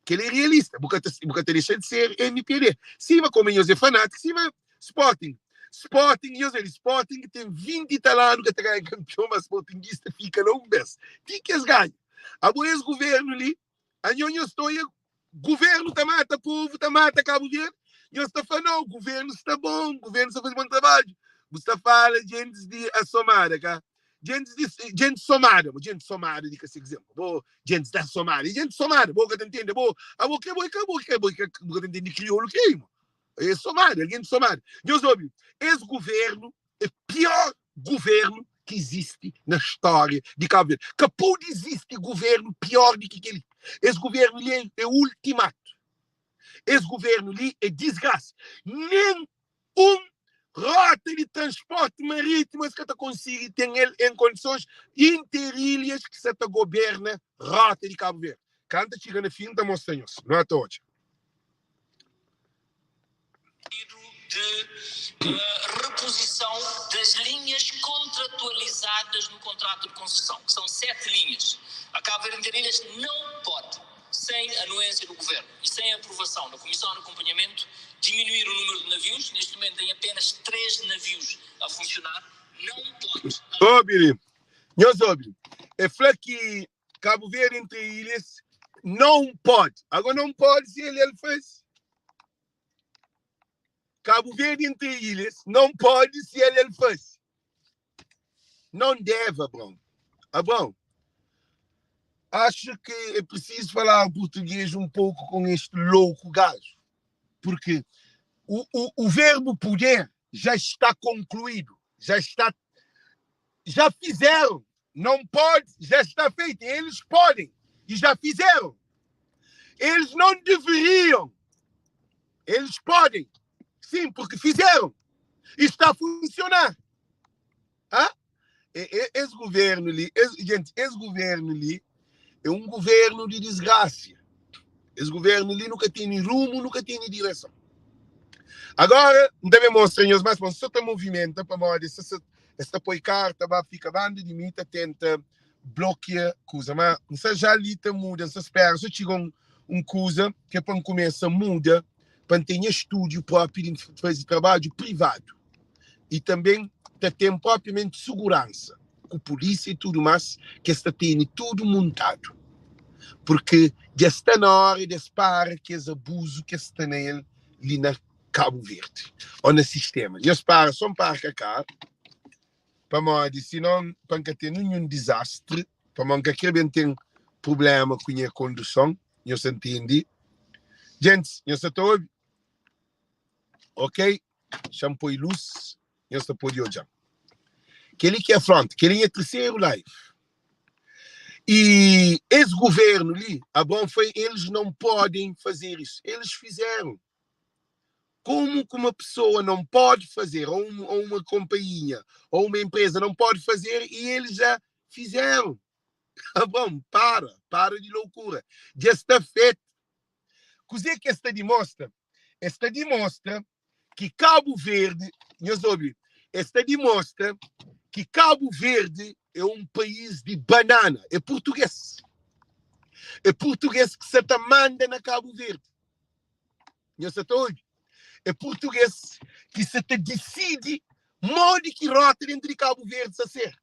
Kel é realista, bu ka ta, bu ka ta dexa de ser MPD. Sima como nhos é fanático, sima Sporting. Sporting, nhos vê, Sporting tem 20 e tal ano que ta ganha campeão, mas Sportingista fica lá um vez. Ti que es ganha. Abo es governo li, anho nhos toia Governo ta mata povo, ta mata Cabo Verde. Nhos ta fala, não, governo sta bom, governo sta faze bom trabalho. Bu sta fala gentes di Assomada, ka? Gentes di, gente somada, bo, gente somada di ka se exemplo. Bo, gentes da somada, e gente somada, bo ka ta entende, bo, abo ke bo, ka bo, ke bo, ka, bo ka ta entende crioulo ke, mo. É somada, alguém de somada. Nhos obi, esse governo é pior governo que existe na história de Cabo Verde. Ka pode existe governo pior do que aquele. Esse governo ali é, é ultimato. Esse governo ali é desgraça. Nem um rota de transporte marítimo que ta consegue ter ele em condições interilhas que se ta governa rota de Cabo Verde. Canta chega na fim, ta mostra nós. Não é hoje. De reposição das linhas contratualizadas no contrato de concessão, que são sete linhas. A Cabo Verde Interilhas não pode, sem a anuência do Governo e sem a aprovação da Comissão de Acompanhamento, diminuir o número de navios. Neste momento tem apenas três navios a funcionar. Obi li, nhos obi. E fla ki Cabo Verde entre ilhas não pode. Agora não pode se ele ele faz. Cabo Verde entre ilhas não pode se ele ele faz. Não deve, Abrão. Abrão, acho que é preciso falar português um pouco com este louco gajo. Porque o, o, o verbo poder já está concluído, já está, já fizeram. Não pode, já está feito. Eles podem e já fizeram. Eles não deveriam. Eles podem. Sim, porque fizeram. E está a funcionar. Ah? Esse governo ali, esse, gente, esse governo ali é um governo de desgraça. Esse governo ali nunca tem rumo, nunca tem direção. Agora, também mostra nhos mais, mas só ta movimenta pa modi es ta poi carta, ba fica banda di mi ta tenta bloqueia kuza, mas nsa já li ta muda, nsa spera só chega um kuza que é pa começa muda, pa ter estúdio próprio de fazer trabalho privado e também ta tem propriamente segurança com polícia e tudo mais, que está tendo tudo montado, porque já está na hora de parar que esse abuso que está nele ali na Cabo Verde ou no sistema. E para só para cá, para modi, senão para não ter nenhum desastre, para não querer bem ter problema com a condução, eu se entende. Gente, eu estou ok? Shampoo e luz, eu estou pode olhar. Aquele que é front, aquele é terceiro live. E esse governo ali, a bom foi, eles não podem fazer isso. Eles fizeram. Como que uma pessoa não pode fazer, ou uma companhia, ou uma empresa não pode fazer, e eles já fizeram? Ah, bom, para de loucura. Já está feito. Coisa que esta demonstra? Esta demonstra que Cabo Verde, nós ouve, esta demonstra que Cabo Verde é um país de banana, é português. É português que se manda na Cabo Verde. Nós está ouve? É português que se te decide modo que rota dentro de Cabo Verde se ser.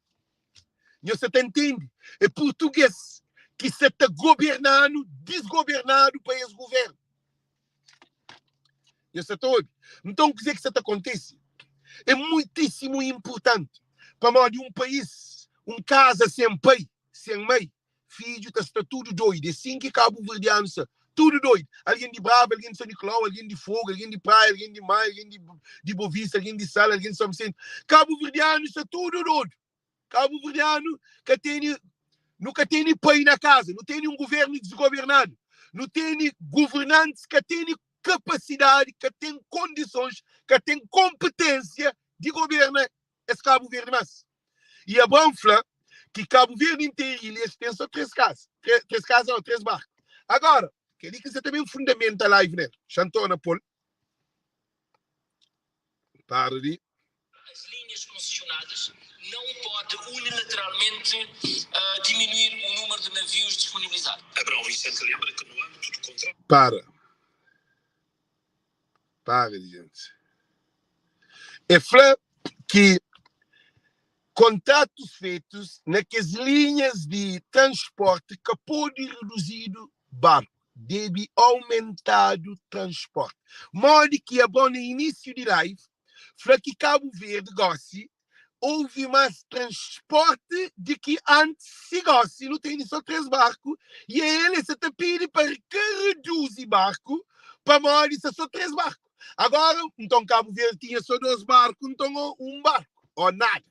Você te entende? É português que se está governando, desgovernado para esse governo. Você está ouve? Então, o que é que isso acontece? É muitíssimo importante para nós de um país, um casa sem pai, sem mãe, filho, está tudo doido. É assim que Cabo Verdeano está. Tudo doido. Alguém de Brava, alguém de São Nicolau, alguém de Fogo, alguém de Praia, alguém de Maio, alguém de Bovista, alguém de Sala, alguém de São Vicente. Cabo Verdeano está tudo doido. Cabo Verdeano que tem, nunca tem pai na casa, não tem um governo desgovernado, não tem governantes que têm capacidade, que têm condições, que têm competência de governar esse Cabo Verde mais. E a Banfla, que Cabo Verde inteiro, ilhas tem só três casas. Três casas não, três barcos. Agora, queria que você também fundamenta a live, né? Chantona, Paul. Para de. As linhas concessionadas não pode unilateralmente diminuir o número de navios disponibilizados. Abraão Vicente lembra que no âmbito do contrato. Para. Para, gente. É fla que contratos feitos naquelas linhas de transporte que pode reduzir o barco, deve aumentar o transporte. Modo que é bom no início de live, fla que Cabo Verde goste, houve mais transporte de que antes se goste, não tem só três barcos, e ele se te pede para que reduz o barco, para morrer só três barcos. Agora, então Cabo Verde tinha só dois barcos, então um barco, ou nada.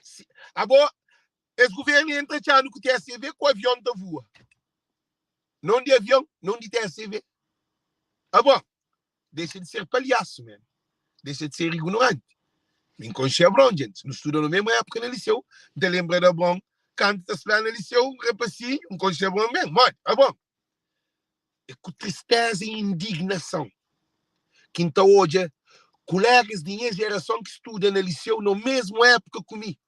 Se, agora, esse governo entra já no TSV com o avião da voa. Não de avião, não de TSV. Ah bom, deixa de ser palhaço mesmo. Deixa de ser ignorante. Me conhece Abrão, gente. Não estuda na mesma época no liceu. Não te lembra da bom? Canta-se lá no liceu, um rapacinho, um conhece Abrão mesmo. Olha, ah bom. É com tristeza e indignação que então hoje, colegas de minha geração que estudam no liceu na mesma época comigo.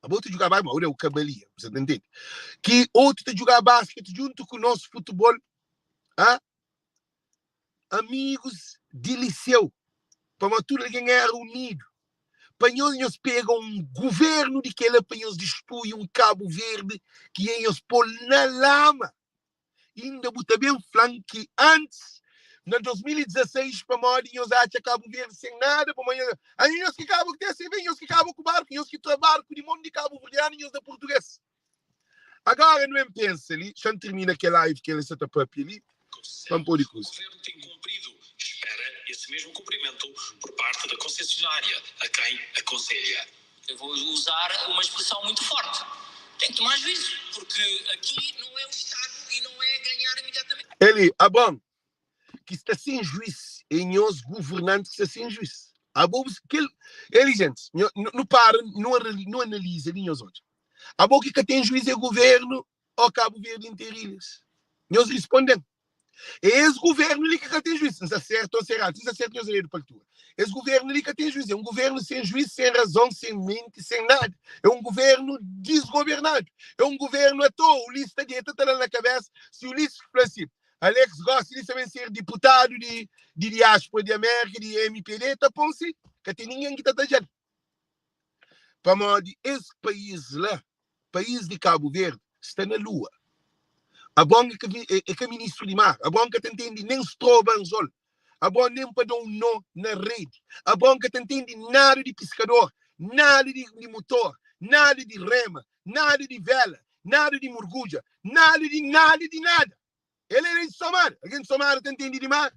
A outra jogar basquete, mas o cabalia, você entende? Que outro te jogar basquete junto com o nosso futebol. Ah? Amigos de liceu. Para tudo alguém era unido. Pa nhos nhos pega un governo di kela pa nhos destrui un Cabo Verde ki é nhos pol na lama. Inda bu ta ben flan ki antes na 2016 pamodi nhos atxa Cabo Verde sem nada pamodi nhos aí nhos ki kaba ku TCV nhos ki kaba ku barco nhos ki tra barco di mon di Cabo Verdeano nhos da português. Agora nu ben pensa li, xa-m termina kel live ki el sa ta papia li pa N pode O kuza. governo tem cumprido. Espera esse mesmo cumprimento por parte da concessionária, a quem aconselha. Eu vou usar uma expressão muito forte. Tem que tomar juízo, porque aqui não é o Estado e não é ganhar imediatamente. Eli, ah bon, ki sta sen juiz, é nhos governanti ki sta sen juiz. Abo bu kel, eli gentis, nho, nu para, nu, nu analiza li nhos odja. Abo ki ka ten juiz é governo ó Cabo Verde interilhas? Nhos responden. É es governo li ki ka ten juiz. N sta sertu ou sta eradu? Si N sta sertu nhos redu pa altura. Es governo li ka ten juiz. É un governo sen juiz, sen razon, sen menti, sen nada. É un governo disgobernadu. É un governo a toa. Ulisses ta deta ta da na kabesa. Si Ulisses fla si, Alex gosi li sa ben ser diputadu di di diaspora di Amerika, di MPD, ta pon si. Ka ten ningen ki ta tadja-l. Pamodi es país la, país di Cabo Verde, sta na lua. Abon é ka, é ka ministru di mar, abon ka ta ntende nen stroba anzol, abon nen pa da un no na redi, abon ka ta ntende nada di piskador, nada di, di motor, nada di rema, nada di vela, nada di murgudja, nada di nada di nada. El é di Somada. Algen di Somada ta ntende di mar?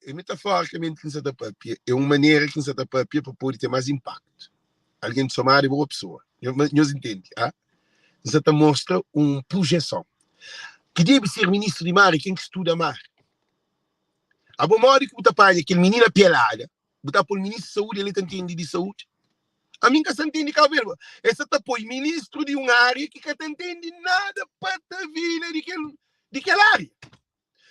É metaforicamente ki N sa ta papia, é un manera ki N sa ta papia pa pode ten más inpaktu. Algen di Somada é boa pesoa. Nhos intende? Ah? N sa ta mostra un projeson. Ki debe ser ministru di mar é ken ki studa mar. Abo modi ki bu ta panha kel minina pelada, bu ta pô-l ministru di saúdi, el ta ntende di saúdi? Ami N ka sa ntende Cabo Verde. El sa ta poi ministru di un área ki ka ta ntende nada patavila di kel, di kel área.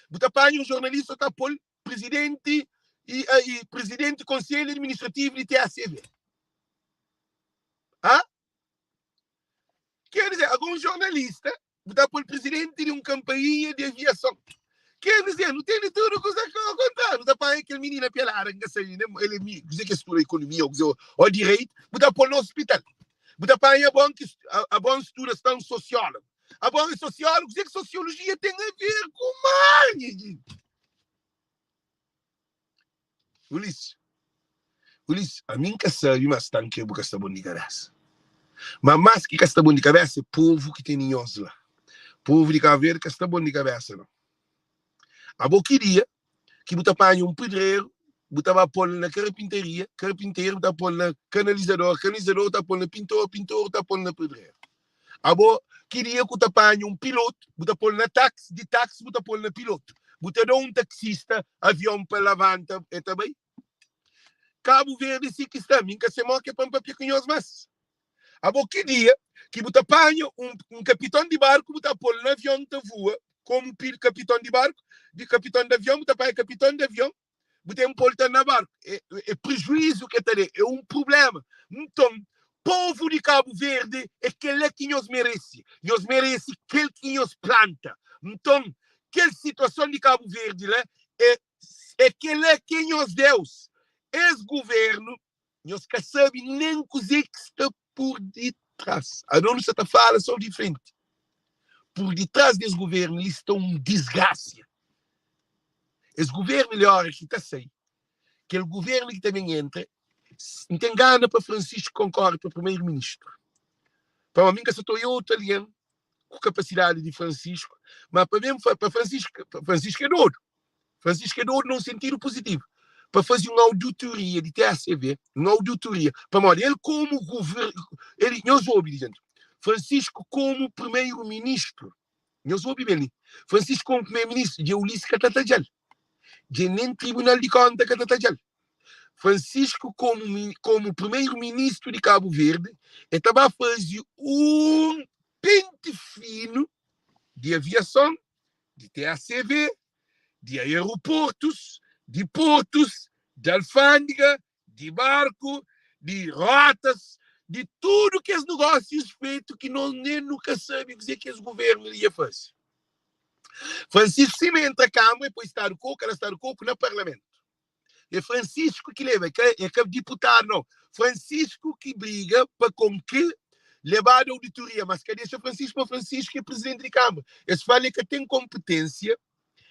Bu ta panha un jornalista ta pô-l presidenti i, i presidenti konselhu administrativu di TACV. Ha? Quer dizer, algum jornalista bu ta pô-l presidenti di un kampainha di aviason. Quer dizer, nu tene tudu kuza ao kontráriu. Nu ta panha kel minina pelada ki ka sabe nem el é mi, kuze ki el studa ekonomia ou kuze ou direito, bu ta pô-l na hospital. Bu ta panha bon ki a bon studa sta un sosiólogu. A bon é sosiólogu, kuze ki sosiologia ten a ver ku mar, nha gente? Ulisses, Ulisses, ami N ka sabe ma sta N kre bu ka sta bon di kabesa. Ma mas ki ka sta bon di kabesa é povu ki tene nhos la. Povu di Cabo Verde ka sta bon di kabesa no. Abo ki dia ki bu ta panha un pedreru, bu ta ba pol na karpintaria, karpinteru bu ta pol na kanalizador, kanalizador bu ta pol na pintor, pintor bu ta pol na pedreru. Abo ki dia ku ta panha un pilotu, bu ta pol na taxi, di taxi bu ta pol na pilotu. Bu ta da un taxista avion pa labanta, e ta bai. Cabo Verde si ki sta, mi N ka se mo ke pa N papia ku nhos mas. Abo ki dia ki bu ta panha un, un kapiton di barku, bu ta pol na avion ta vua komu pil kapiton di barku, di kapiton di avion bu ta panha kapiton di avion, bu ten pol ta na barku. É, é prejuízo ke ta da, é un problema. Nton, povu di Cabo Verde é kela ki nhos merese. Nhos merese kel ki nhos planta. Nton, kel situason di Cabo Verde la é é kela ki é nhos Deus. Es governo, nhos ka sabe nem kuzê ki sta por detrás. Adon nu sta ta fala só di frenti. Por detrás des governo li sta un desgracia. Es governo li ora ki ta sai, kel governo ki ta ben entra, N ten gana pa Francisco concorre pa primeiro ministro. Pamodi mi N ka sa ta oia otu algen ku kapasidadi di Francisco, ma pa ben pa Francisco, Francisco é dodu. Francisco é dodu num sentidu positivu. Pa faze un auditoria di TACV, un auditoria, pamodi el komu gover, el, nhos obi li djentu, Francisco komu primeiro ministro, nhos obi ben li, Francisco komu primeiro ministro, dja Ulisses ka ta tadja-l, dja nen tribunal di konta ka ta tadja-l. Francisco komu, komu primeiro ministro di Cabo Verde, el ta ba faze un pente fino di aviason, di TACV, di aeroportus, di portus, di alfândega, di barku, di rotas, di tudu kes negósius fetu ki nos nen nu ka sabe kuzê ki es governu li dja faze. Francisco sima entra Kâmara, e poi Stadu Koku, kala Stadu Koku na Parlamentu. É Francisco ki leba, é ka diputadu nau. Francisco ki briga pa kon ki lebadu auditoria, mas ka dexa Francisco, ma Francisco é presidenti di Kâmara. Es fala é ka ten konpetênsia,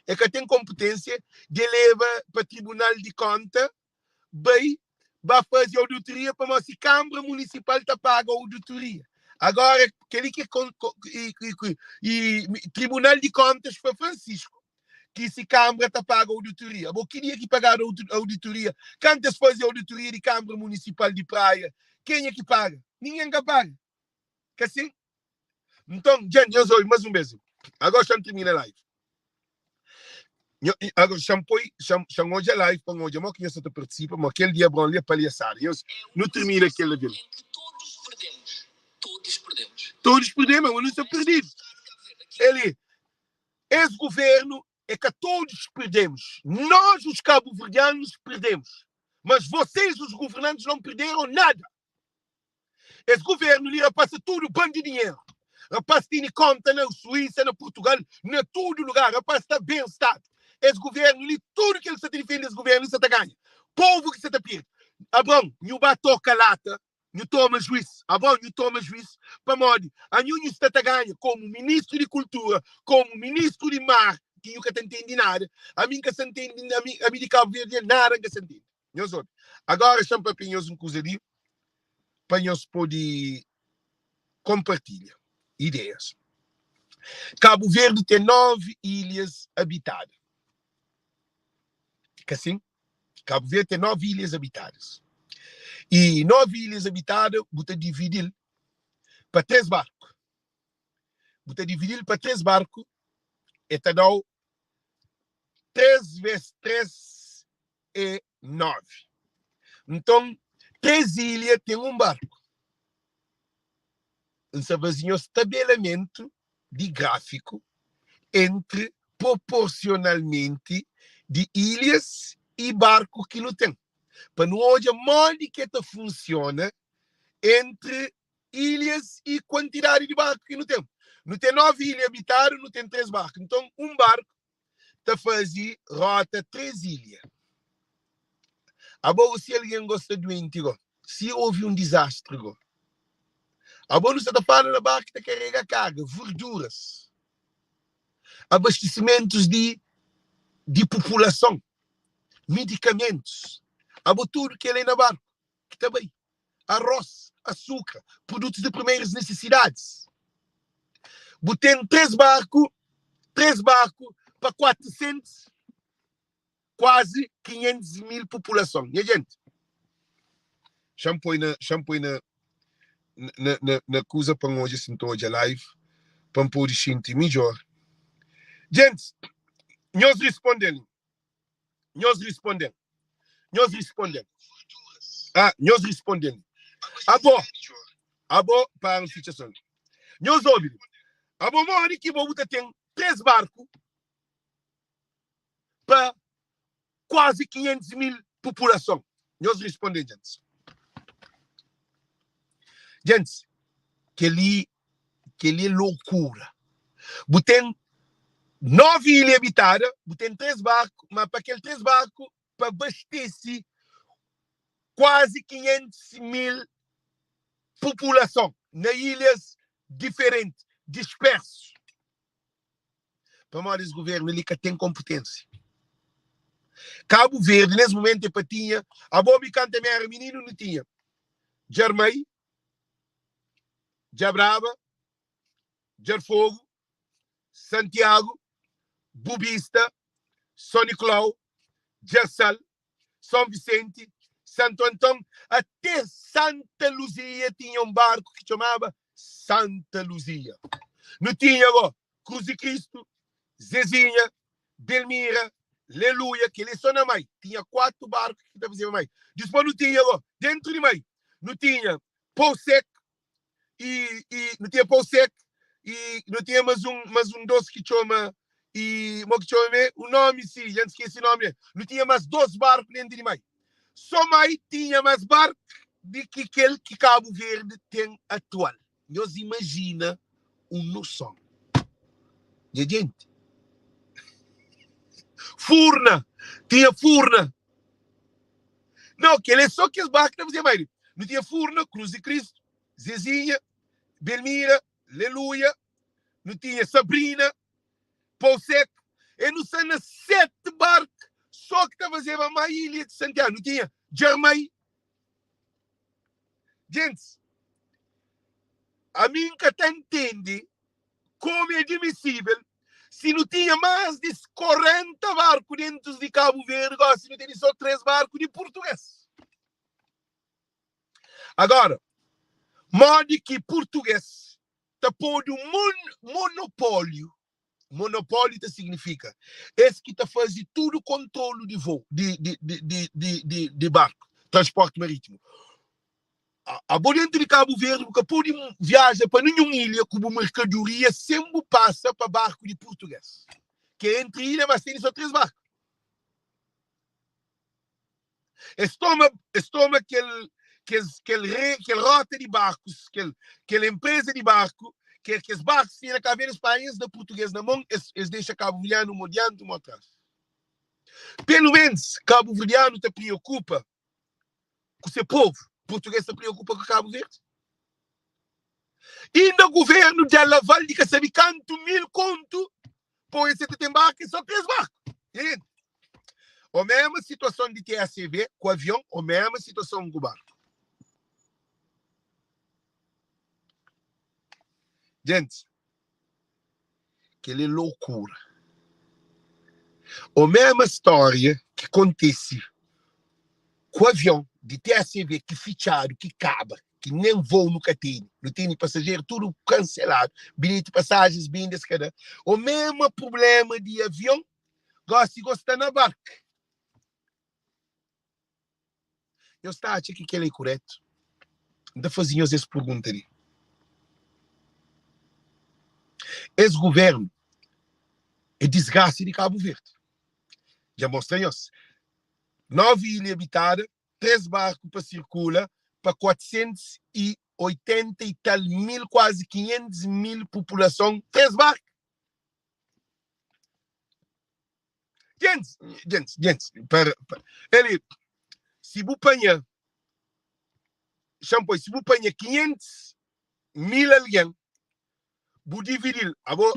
é ka ten konpetênsia de leba pa Tribunal di Konta bai ba faze auditoria pamodi si Kâmara Munisipal ta paga auditoria. Agora kel-li ki é Tribunal di Kontas fla Francisco ki si Kâmara ta paga auditoria. Abo ki dia ki pagadu auditoria? Kantu es faze auditoria di Kâmara Munisipal di Praia, kenha ki paga? Ningen ka paga. Ka sin? Nton, dja nhos obi mas un bes. Agora xa-m tirmina live. Agora xa-m poi, xa-m odja live pa N odja mo ki nhos sa ta partisipa, mo kel diabron li é palhaçada. Nhos, nu tirmina kel la vil. Todos perdemos. Todos perdemos, mas nu sta perdidu. Eli, es governo é ka todos perdemos. Nós, os cabo-verdianos, perdemos. Mas vocês, os governantes, não perderam nada. Es governo li rapaz tudo bando de dinheiro. Rapaz tene conta na Suíça, na Portugal, na tudo lugar. Rapaz está bem estado. Es governo li, tudo que ele está defende, esse governo está ganha. Povo que está perde. Abrão, nhu ba toca lata, nhu toma juiz. Abrão, nhu toma juiz. Pamodi, a nhu nhu está ta ganha como ministro de cultura, como ministro de mar, que nhu ka ta entende nada. A mim ka sa entende, a mim, a mim de Cabo Verde nada ka sa entende. Nhos obi. Agora xa-m papia nhos un kuza li pa nhos pode konpartilha ideias. Kabu Verdi ten 9 ilhas abitada. Ka sin? Kabu Verdi ten 9 ilhas abitadas. E 9 ilhas abitada bu ta dividi-l pa 3 barku. Bu ta dividi-l pa 3 barku e ta da-u 3 ves 3 é 9. Nton, 3 ilha ten un barku. N sa faze nhos tabelamentu di grafiku entri proporsionalmenti di ilhas y barku ki nu ten, pa nu odja modi ki el ta funsiona entri ilhas y kuantidadi di barku ki nu ten. Nu ten 9 ilha abitadu, nu ten 3 barku. Nton, un barku ta faze rota 3 ilha. Abo si algen go sta duenti go, si ovi un dizastri go, abo nu sta ta fala na barku ta karega karga, verduras, abastesimentus di di populason, midikamentus, abo tudu kel é na barku ki ta bai, arroz, asukra, produtus di primeiras nisisidadis. Bu ten 3 barku, 3 barku pa 400, kuazi 500 mil populason. Nha jenti, xa-m poi na, xa-m poi na, na, na, na kuza pa N odja si N ta odja live, pa N pode xinti midjor. Gentis, nhos risponde-m, nhos risponde-m, nhos risponde-m. Ah, nhos risponde-m. Abo, abo, para N fitxa son. Nhos obi-m. Abo modi ki bo bu ta ten 3 barku pa kuazi 500 mil populason? Nhos responde, gentis. Gentis, kel-li kel-li é lokura. Bu ten 9 ilha abitada, bu ten 3 barku, ma pa kel 3 barku pa abastese kuazi 500 mil populason na ilhas diferenti, dispersu. Pamodi es governo li ka ten konpetênsia. Kabu Verdi nes momentu é pa tinha, abo mi kantu mi era mininu nu tinha Djarmai, Djabraba, Djarfogu, Santiagu, Bubista, Son Nikolau, Djarsal, Son Visenti, Santu Anton, até Santa Luzia tinha un barku ki txomaba Santa Luzia. Nu tinha go Cruz di Cristo, Zezinha, Belmira, Leluia, kel-li é só na Mai. Tinha 4 barku ki ta fazeba Mai. Dispôs nu tinha go, dentu di Mai, nu tinha Pou Sek i, i nu tinha Pou Sek i nu tinha mas un, mas un dos ki txoma i mo ki txoma me un nomi si, dja N skese nomi. Nu tinha mas dos barku dentu di Mai. Só Mai tinha mas barku di ki kel ki Kabu Verdi ten atual. Nhos imajina un noson. Nha jenti. Furna, tinha furna. Nau, kel é só kes barku ki ta fazeba mai. Nu tinha Furna, Cruz de Cristo, Zezinha, Belmira, Leluia, nu tinha Sabrina, Pau Seco. E nu sta na 7 barku só ki ta fazeba mai ilha de Santiago. Nu tinha Djarmai. Gentis, ami N ka ta ntende komu é admisível si nu tinha más di 40 barku dentu di Kabu Verdi, gosi nu tene só 3 barku di purtugês. Agora, modi ki purtugês ta podu monopóliu? Monopóliu ta signifika es ki ta faze tudu kontrolu di voo, di, di, di, di, di, di, di barku, transporti marítimu. Abo dentu di Kabu Verdi bu ka pode viaja pa ninhun ilha ku bu merkadoria sen bu pasa pa barku di purtuges, ki é entri ilha, mas tene so 3 barku. Es toma, es toma kel, kes, kel re, kel rota di barkus, kel, kel enpreza di barku, ke kes barkus tinha na Kabu Verdi, es panha, es da purtuges na mon, es, es dexa kabuverdianu mo dianti, mo atras. Pelu menus, kabuverdianu ta priokupa ku se povu, purtuges ta priokupa ku Kabu Verdi. Inda guvernu da laval di ka sabe kantu mil kontu poi se ta ten barku, é so 3 barku. Entende? O mesma situason di TACV ku avion, o mesma situason ku barku. Gente, kel é loucura. O mesma história ki kontise ku avion di TACV ki fitxadu, ki kaba, ki nen voo nu ka tene, nu tene pasajeru tudu kanseladu, bilheti pasajes bindi es ka da. O mesma problema di avion, gosi go sta na barku. Nhos ta atxa ki kel-la é kuretu? N ta faze nhos es pergunta li. Es guvernu é disgrasa di Kabu Verdi. Dja mostra nhos. 9 ilha abitada, 3 barku pa sirkula pa 480 i tal mil, kuazi 500 mil populason, 3 barku. Gentis, gentis, gentis, para, para. Ele, si bu panha, xampoi, si bu panha 500 mil algen, bu dividil, abo,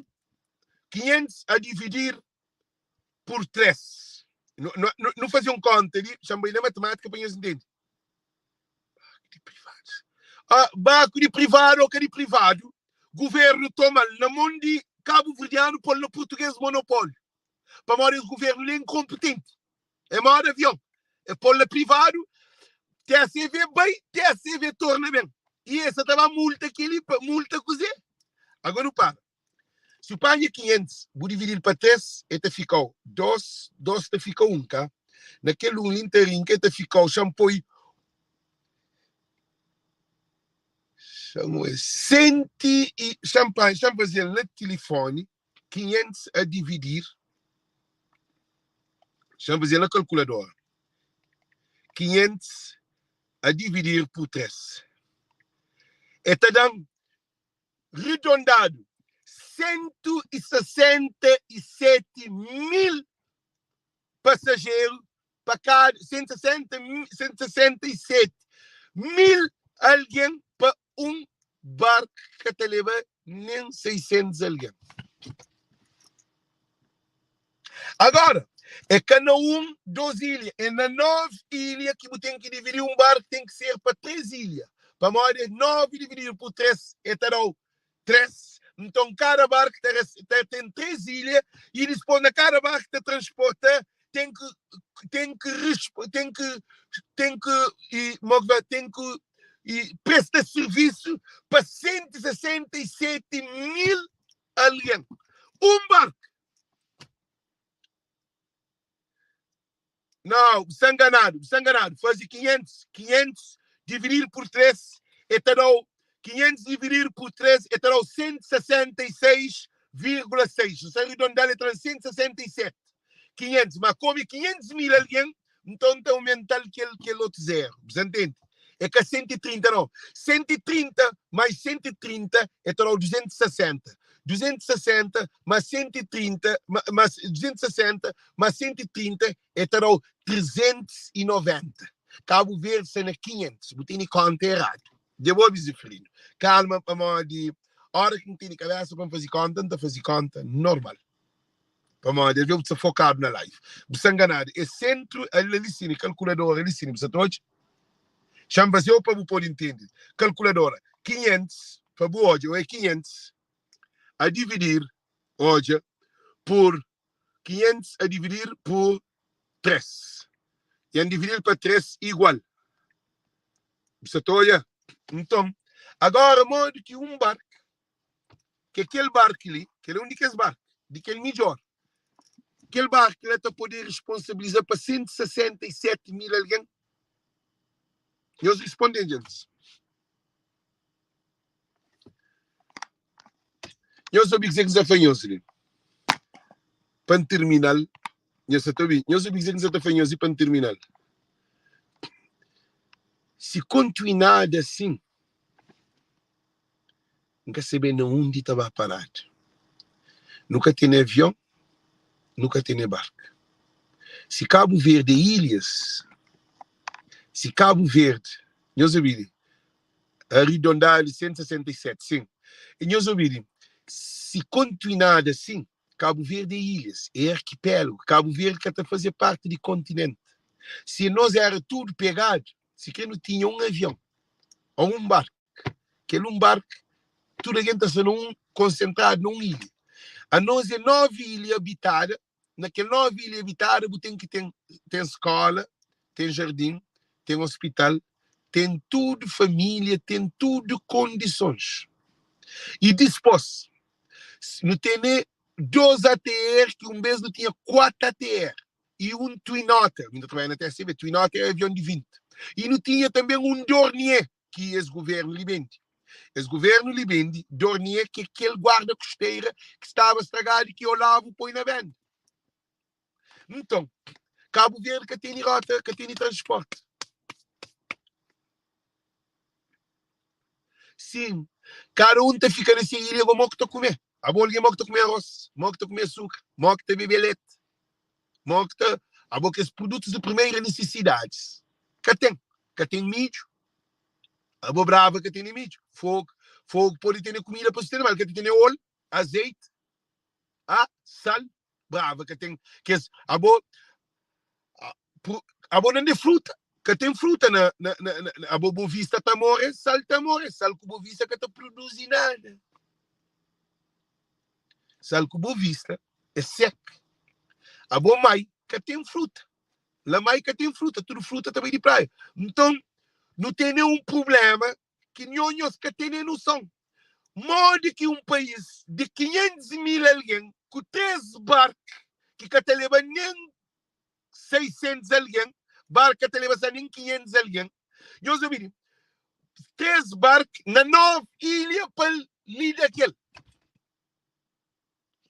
500 a dividir por 3. Nu, nu, nu, nu faze un konta li, xampoi na matemátika pa nhos ntende. Banku di privadu. Ah, banku di privadu ou ka di privadu, governu toma-l na mon di kabuverdianu, pô-l na purtugês monopóliu. Pamodi es governu li é inkonpetenti. É moda avion. É pô-l na privadu, TACV bai, TACV torna ben. I es sa ta ba multa kel-li, pa multa kuzê? Agora nu para. Si bu panha 500, bu dividi-l pa 3, el ta fika-u 2, 2 ta fika 1, ka? Na kel 1 li, N ta rinka, el ta fika-u, xa-m poi, xa-m oi, senti i, xa-m panha, xa-m faze-l na tilifoni, 500 a dividir, xa-m faze-l na kalkuladora, 500 a dividir pur 3, el ta da-m ridondadu 167 mil pasajeru pa kada 167 mil algen pa un barku ki ka ta leba nen 600 algen. Agora, é ka na un, dos ilha, é na nove ilha ki bu ten ki dividi un barku ten ki ser pa três ilha. Pamodi nove divididu por três é ta da-u três. Nton kada barku ta, ta ten três ilha i dispôs na kada barku ta transporta ten ki ten ki ten ki ten ki i mo ki ten ki i presta sirvisu pa 167 mil algen. Un barku. Não, bu sta nganadu, bu sta nganadu. Faze 500, 500 divididu por 3, e ta da-u 500 divididu por 3, e ta da-u 166,6. Si aridondal, e ta da 167. 500, ma komu é 500 mil algen, nton ta aumental kel, kel otu zeru. Bu sta ntende? É ka 130 nau. 130 mais 130 e ta da-u 260. 260 más 130 más 260 más 130 e ta da-u 390. Kabu Verdi sta na 500. Bu tene konta eradu. Dja bu obi, Zeferino? Kalma, pamodi ora ki N tene kabesa pa N faze konta, N ta faze konta normal. Pamodi alvês bu sta fokadu na live. Bu sta nganadu. É sentru ali li sin, kalkuladora li sin, bu sta ta odja? Xa-m faze-u pa bu pode ntende. Kalkuladora, 500, pa bu odja, ô é 500 a dividir, odja, pur 500 a dividir pur 3. I N dividil pa 3 igual. Bu sta ta odja? Nton, agora modi ki un barku, ki é kel barku li, kel é un di kes barku, di kel midjór, kel barku la ta pode responsabiliza pa 167 mil algen? Nhos responde-m, djentis. Nhos obi kuzê ki N sta fla nhos li pa N tirmina-l. Nhos sta ta obi? Nhos obi kuzê ki N sta ta fla nhos li pa N tirmina-l. Si kontinuada asin, N ka sabe na undi ta ba paradu. Nu ka tene avion, nu ka tene barku. Si Kabu Verdi é ilhas, si Kabu Verdi, nhos obi li, Aridondadu 167, sin. E nhos obi li, si kontinuadu asin, Kabu Verdi é ilhas, é arkipélagu. Kabu Verdi ka ta faze parti di kontinenti. Si nos éra tudu pegadu, sikrê nu tinha un avion ô un barku, kel un barku, tudu algen ta sta na un, konsentradu na un ilha. Anos é novi ilha abitada. Na kel novi ilha abitada bu ten ki ten ten skola, ten jardin, ten ospital, ten tudu família, ten tudu kondisons. I dispos nu tene 2 ATR ki un bes nu tinha 4 ATR i un Twin Otter, mi ta trabadja na TSB, Twin Otter é avion di 20. I nu tinha tanben un Dornier ki es guvernu li bende. Es guvernu li bende Dornier ki é kel guarda kusteira ki staba stragadu ki Olavo poi na benda. Nton, Kabu Verdi ka tene rota, ka tene transporti. Sin, kada un ta fika na se ilha go mo ki ta kume. Abo algen mo ki ta kume arroz, mo ki ta kume açúcar, mo ki ta bebe lete, mo ki ta abo kes produtos de primeira necessidades. Ka ten, ka ten midju. Abo Brava ka tene midju. Fogo, fogo pode tene kumida pa sustenta, mas ka tene ol, azeite, ah, sal. Brava ka ten kes abo abo nan de fruta ka ten fruta na, na, na, na abo bo vista ta more sal ta more sal ku bo vista ka ta produzi nada sal ku bo vista é sek abo mai ka ten fruta la mai ka ten fruta tudu fruta ta bai di praia nton nu tene un problema ki nhonhos ka tene noson Modi ki un país di 500 mil algen ku 3 bark ki ka ta leba nen 600 algen, bark ka ta leba sa nen 500 algen, nhos obi li, 3 bark na 9 ilha pa lida kel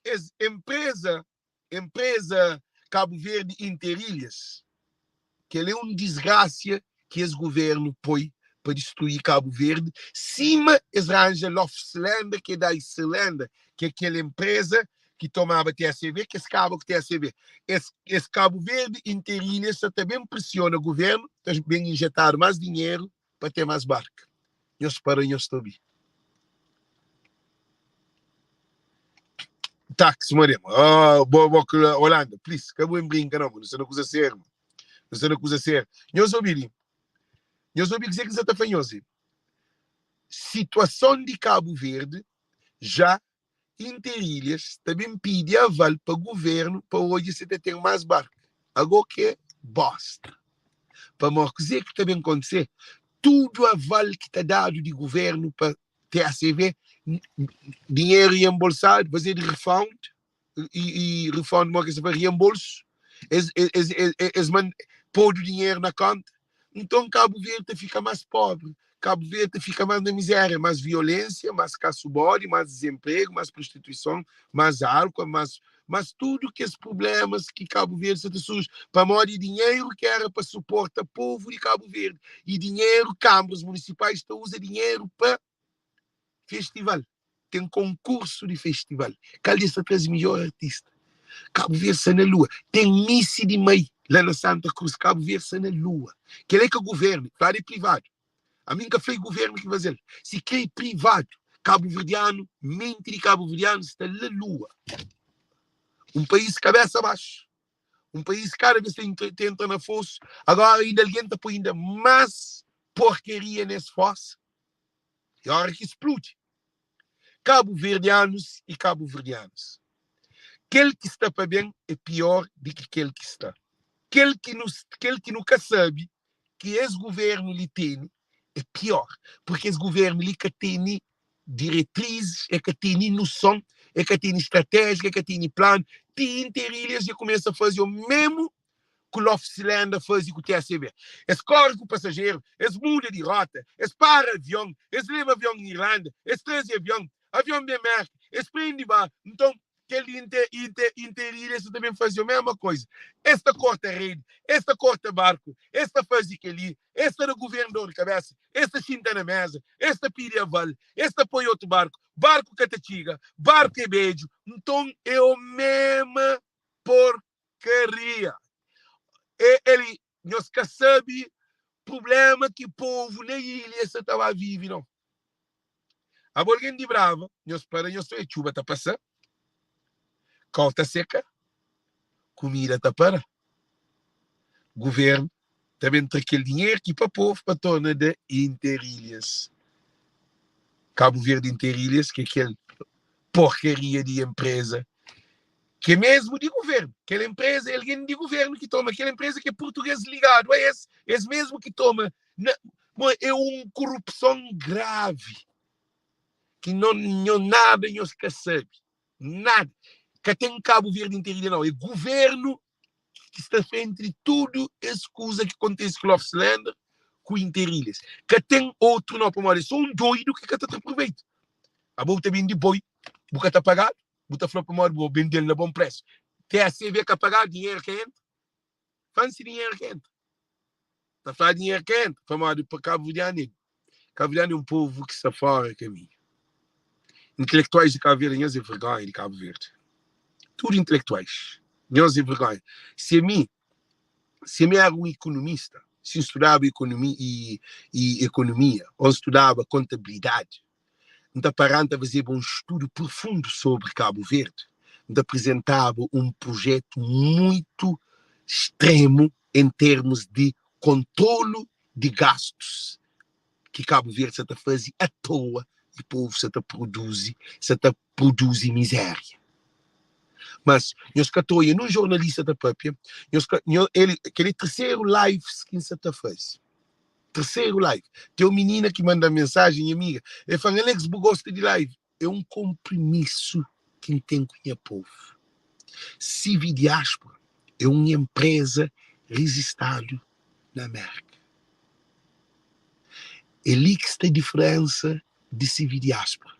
es empresa, empresa Cabo Verde Interilhas, kel é un disgrasia ki es governu poi pa distrui Cabo Verde, sima es ranja Lofslender ki é da Islanda, ki é kel empresa ki tomaba TACV, ki es kaba ku TACV. Es, es Cabo Verde Interilhas sa ta ben presiona governu, ta ben injetadu mas dinheru pa ten mas barka. Nhos para nhos ta obi. Tax Mariam. Oh, bo, bo, Holanda, please, ka bu brinka não, nu sta na kuza sério. Nu sta na kuza sério. Nhos obi li. Nhos obi kuzê ki N sa ta fla nhos li. Situason di Cabo Verde já Interilhas ta ben pidi aval pa governo pa odja si ta ten más barku. Agó ki é bosta. Pamodi kuzê ki ta ben kontise? Tudu aval ki ta dadu di governo pa TACV, dinheru reembolsadu, fazedu refund, i, i refund mo ki se fla reembolso, es, es, es, es man, podu dinheru na konta. Nton Kabu Verdi ta fika más pobri, Kabu Verdi ta fika más na mizéria, más violênsia, más kasu bodi, más dezenpregu, más prostituison, más álcool, más, más tudu kes prublémas ki Kabu Verdi sa ta surji pamodi dinheru ki éra pa suporta povu di Kabu Verdi i dinheru kanbras munisipais ta uza dinheru pa festival. Ten konkursu di festival. Kal di es ta traze midjór artista? Kabu Verdi sta na lua. Ten misi di mai. La na Santa Cruz, Cabo Verde sta na lua. Kel é ka governo, fladu é privadu. Ami N ka fla é governo ki faze-l. Si kre é privadu. Kabuverdianu, menti di kabuverdianu sta la lua. Un país kabesa baxu. Un país kada vez ta entra na fosu. Agora inda algen ta poi inda más porkeria nes fosa. É ora ki spludi. Kabuverdianus y kabuverdianas, kel ki sta pa ben é pior di ki kel ki sta. Kel ki nu kel ki nu ka sabe ki es guvernu li tene é pior, purki es guvernu li ka tene diretrizis, e ka tene nuson, e ka tene stratéjia, e ka tene planu. Ti Interilhas dja kumesa faze omemu ku Lofsilenda faze ku TACB. Es kóre ku pasajeru, es muda di róta, es para avion, es leba avion Irlanda, es traze avion, avion ben Merka, es prende ba. Nton, kel di Inter, Inter, Interilhas ta ben faze omesma koza. Es ta korta redi, es ta korta barku, es ta faze kel-li, es ta da guvernu dor di kabésa, es ta xinta na méza, es ta pidi aval, es ta poi otu barku, barku ka ta txiga, barku é bedju. Nton, é omesma por Karia. E eli nhos ka sabi problema ki povo na ilha sa ta ba vivi não. Abo alguém di Brava, nhos para nhos ta txuba ta pasa, kau ta seka, kumida ta para. Governo ta ben tra kel dinheiro ki pa povo pa torna da Interilhas. Cabo Verde Interilhas, ki é kel porcaria di empresa ki é mesmu di governu. Kel empresa é algen di governu ki toma kel empresa ki é português ligadu a es, es mesmu ki toma. Na, mo é un korupson gravi ki no, nho nada nhos ka sabe. Nada. Ka ten Cabo Verde interilha não, é governu ki sta frenti di tudu es kuza ki kontise ku Lopes Slender ku Interilhas. Ka ten outru não, pamodi é só un doidu ki ka ta tra proveitu. Abo bu ta bende boi, bu ka ta pagadu? Bu ta fla pamodi bu bendel na bon presu. TACV ka pagadu, dinheru ka entra. Fansi dinheru ka entra. Ta fla dinheru ka entra, pamodi pa Kabuverdianu é Kabuverdianu é un povu ki sta fora kaminhu. Intelektuais di Kabu Verdi, nhos é vergonha di Kabu Verdi. Tudu intelektuais, nhos é vergonha. Si ami, si ami era un ikonomista, si N studaba ikonomi i, i ekonomia, o N studaba kontabilidadi, N ta pará, N ta fazeba un studu profundu sobri Kabu Verdi, N ta prizentaba un prujetu muitu stremu en termus di kontrolu di gastus ki Kabu Verdi sa ta faze a toa i povu sa ta produzi, sa ta produzi mizéria. Mas nhos ka ta oia nun jornalista ta papia, nhos ka, nho, el, kel é terseru lives ki N sa ta faze. Terceiro live. Tem um menina que manda mensagem, minha amiga. Ele fala, Alex, bu gosta de live? É um compromisso que eu tenho com o meu povo. CV Diáspora é uma empresa registrada na América. É ali que está a diferença de CV Diáspora.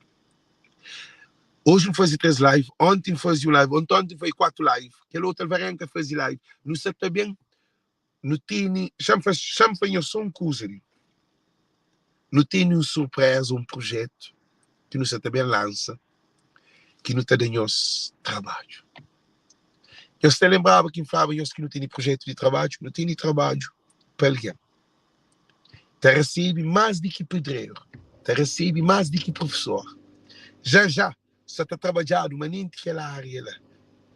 Hoje eu fazer três live, ontem fazia um live, ontem, ontem foi quatro live, aquele outro Alvarenga fazia live. Não sei também Nu tene, xa-m fla, xa-m fla nhos só un kuza li. Nu tene un surpréza, un prujétu ki nu sa ta ben lansa, ki nu ta da nhos trabadju. Nhos ta lenbraba ki N flaba nhos ki nu tene prujétu di trabadju? Nu tene trabadju pa algen ta resebe más di ki pedreru, ta resebe más di ki profesor. Já já sa ta trabadjadu manenti kel ária la.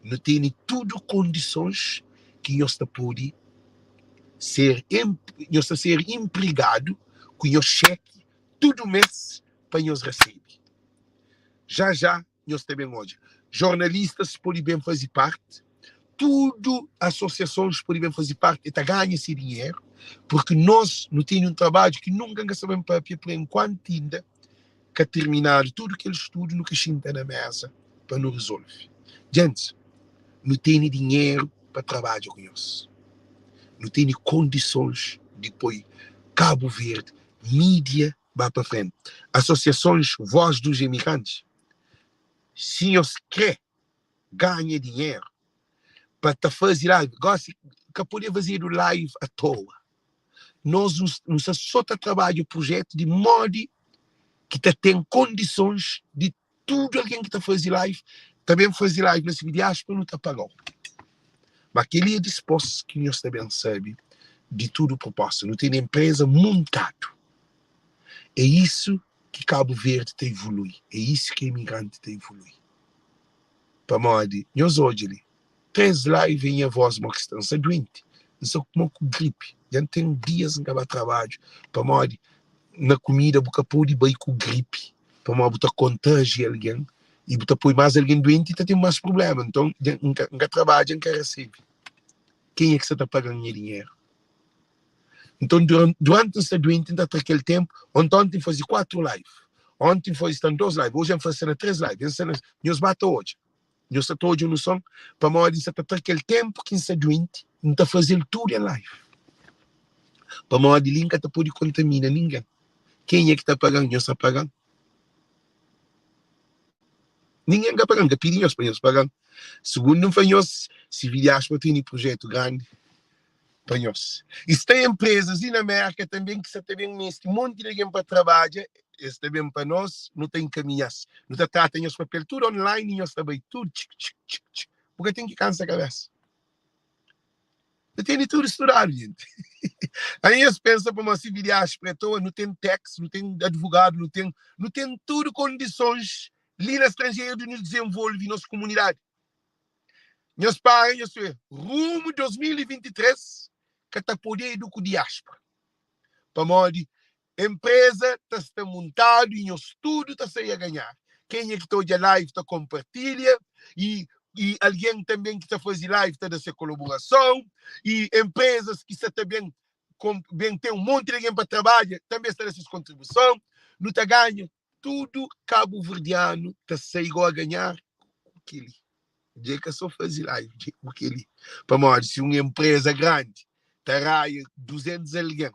Nu tene tudu kondisons ki nhos ta pode ser nhos ta ser inpregadu ku nhos xeki tudu mês pa nhos resebe. Já já nhos ta ben odja. Jornalistas pode ben faze parti, tudu asosiasons pode ben faze parti, e ta ganha se dinheru, purki nos nu tene un trabadju ki nunka N ka sta ben papia pur enkuantu inda ka terminadu tudu kel studu nu ka xinta na mesa pa nu resolve. Djentis, nu tene dinheru pa trabadja ku nhos. Nu tene kondisons di poi Kabu Verdi mídia ba pa frenti. Asosiasons Voz dos Emigrantes, si nhos kre ganha dinheru pa ta faze live, gosi ka pode fazedu live atoa. Nos nu sta so ta trabadja projetu di modi ki ta ten kondisons di tudu algen ki ta faze live ta ben faze live na CV Diaspora nu ta pagau. Ma kel-li é dispôs ki nhos ta ben sabe di tudu proposta. Nu tene enpreza muntadu. É isu ki Kabu Verdi ta ivolui, é isu ki emigranti ta ivolui. Pamodi, nhos odja li, 3 live é nha voz mo ki sta. N sta duenti, N sta mo ku gripi. Dja N ten dias N ka ba trabadju pamodi na kumida bu ka pode bai ku gripi pamodi bu ta kontagia algen i bu ta poi más algen duenti i ta ten más prubléma. Nton, dja N ka, N ka trabadja, N ka resebe. Kenha ki sa ta paga-m nha dinheru? Nton, duranti N sta duenti, N ta tra kel ténpu. Onti, onti N faze 4 live. Onti N faze sta 2 live. Oji N faze sta na 3 live. N sta na, nhos ba ta odja. Nhos sa ta odja noson pamodi N sa ta tra kel ténpu ki N sta duenti, N ta faze-l tudu en live. Pamodi li N ka ta pode kontamina ningen. Kenha ki ta paga-m? Nhos ta paga-m? Ningen ka paga-m, N ka pidi nhos pa nhos paga-m. Sugundu, N fla nhos, si vi diáspora tene prujétu grandi pa nhos. I sta enprezas li na Mérka tanben ki sa ta ben meste monti di algen pa trabadja, es ta ben pa nos, nu ta enkaminha-s. Nu ta trata nhos papel tudu online i nhos ta bai tudu txik txik txik txik. Bu ka ten ki kansa kabésa. Nu tene tudu studadu, jenti. Aí es pensa pamodi si vi diáspora é toa, nu ten tax, nu ten advogadu, nu ten, nu ten tudu kondisons li na stranjeru di nu dizenvolve nos komunidadi. Nhos para nhos fé, rumu 2023 ka ta podedu ku diáspora. Pamodi empresa ta sta muntadu y nhos tudu ta sai a ganhar. Kenha ki ta odja live ta kompartilha y y algen tanben ki ta fazi live ta da se kolaborason y empresas ki sa ta ben ben ten un monti di algen pa trabadja tanbe sta da ses kontribuison. Nu ta ganha Tudu kabuverdianu ta sai go a ganhar ku keli. Dja é ka so fazi live dja é ku keli. Pamodi si un empresa grandi ta raia 200 algen,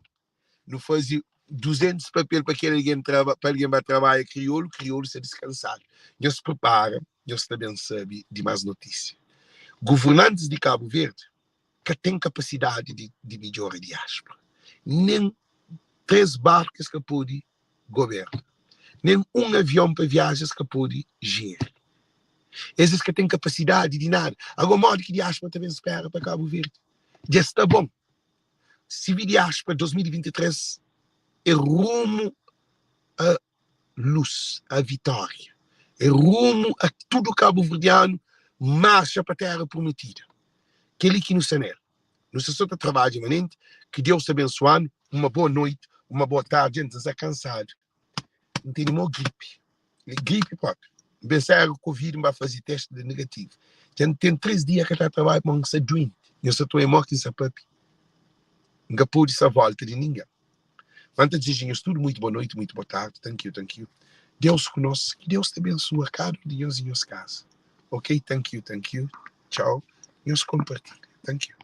nu fazi 200 papel pa kel algen traba pa algen ba trabadja kriolu, kriolu sta diskansadu. Nhos pripara, nhos ta ben sabi di mas notisia. Governantis di Kabu Verdi ka ten kapasidadi di di midjora diaspora. Nen 3 barku es ka podi goberna. Nen un avion pa viaja es ka pode jeri. Es es ka ten kapasidadi di nada. Agora modi ki diaspora ta ben spera pa Kabu Verdi? Dja sta bon. Si vi diaspora 2023 é rumu a lus, a vitória. É rumu a tudu kabuverdianu marxa pa terra prometida. Kel-li ki nu sta nel. Nu sta so ta trabadja manenti. Ki Deus ta abensuanu. Uma boa noite, uma boa tarde. Gente, N sta kansadu. N tene mau gripe. Gripe própi. N pensa era Covid, N ba faze teste da negativu. Dja N ten 3 dia ka ta trabadja pamodi N sta duenti. Nhos sa ta oia modi ki N sta papia. N ka pode sta volta di ningen. Mas N ta dizeja nhos tudu muito boa noite, muito boa tarde. Thank you, thank you. Deus ku nos. Ki Deus ta abensua kada un di nhos i nhos kaza. Ok, thank you, thank you. Tchau. Nhos kompartilha. Thank you.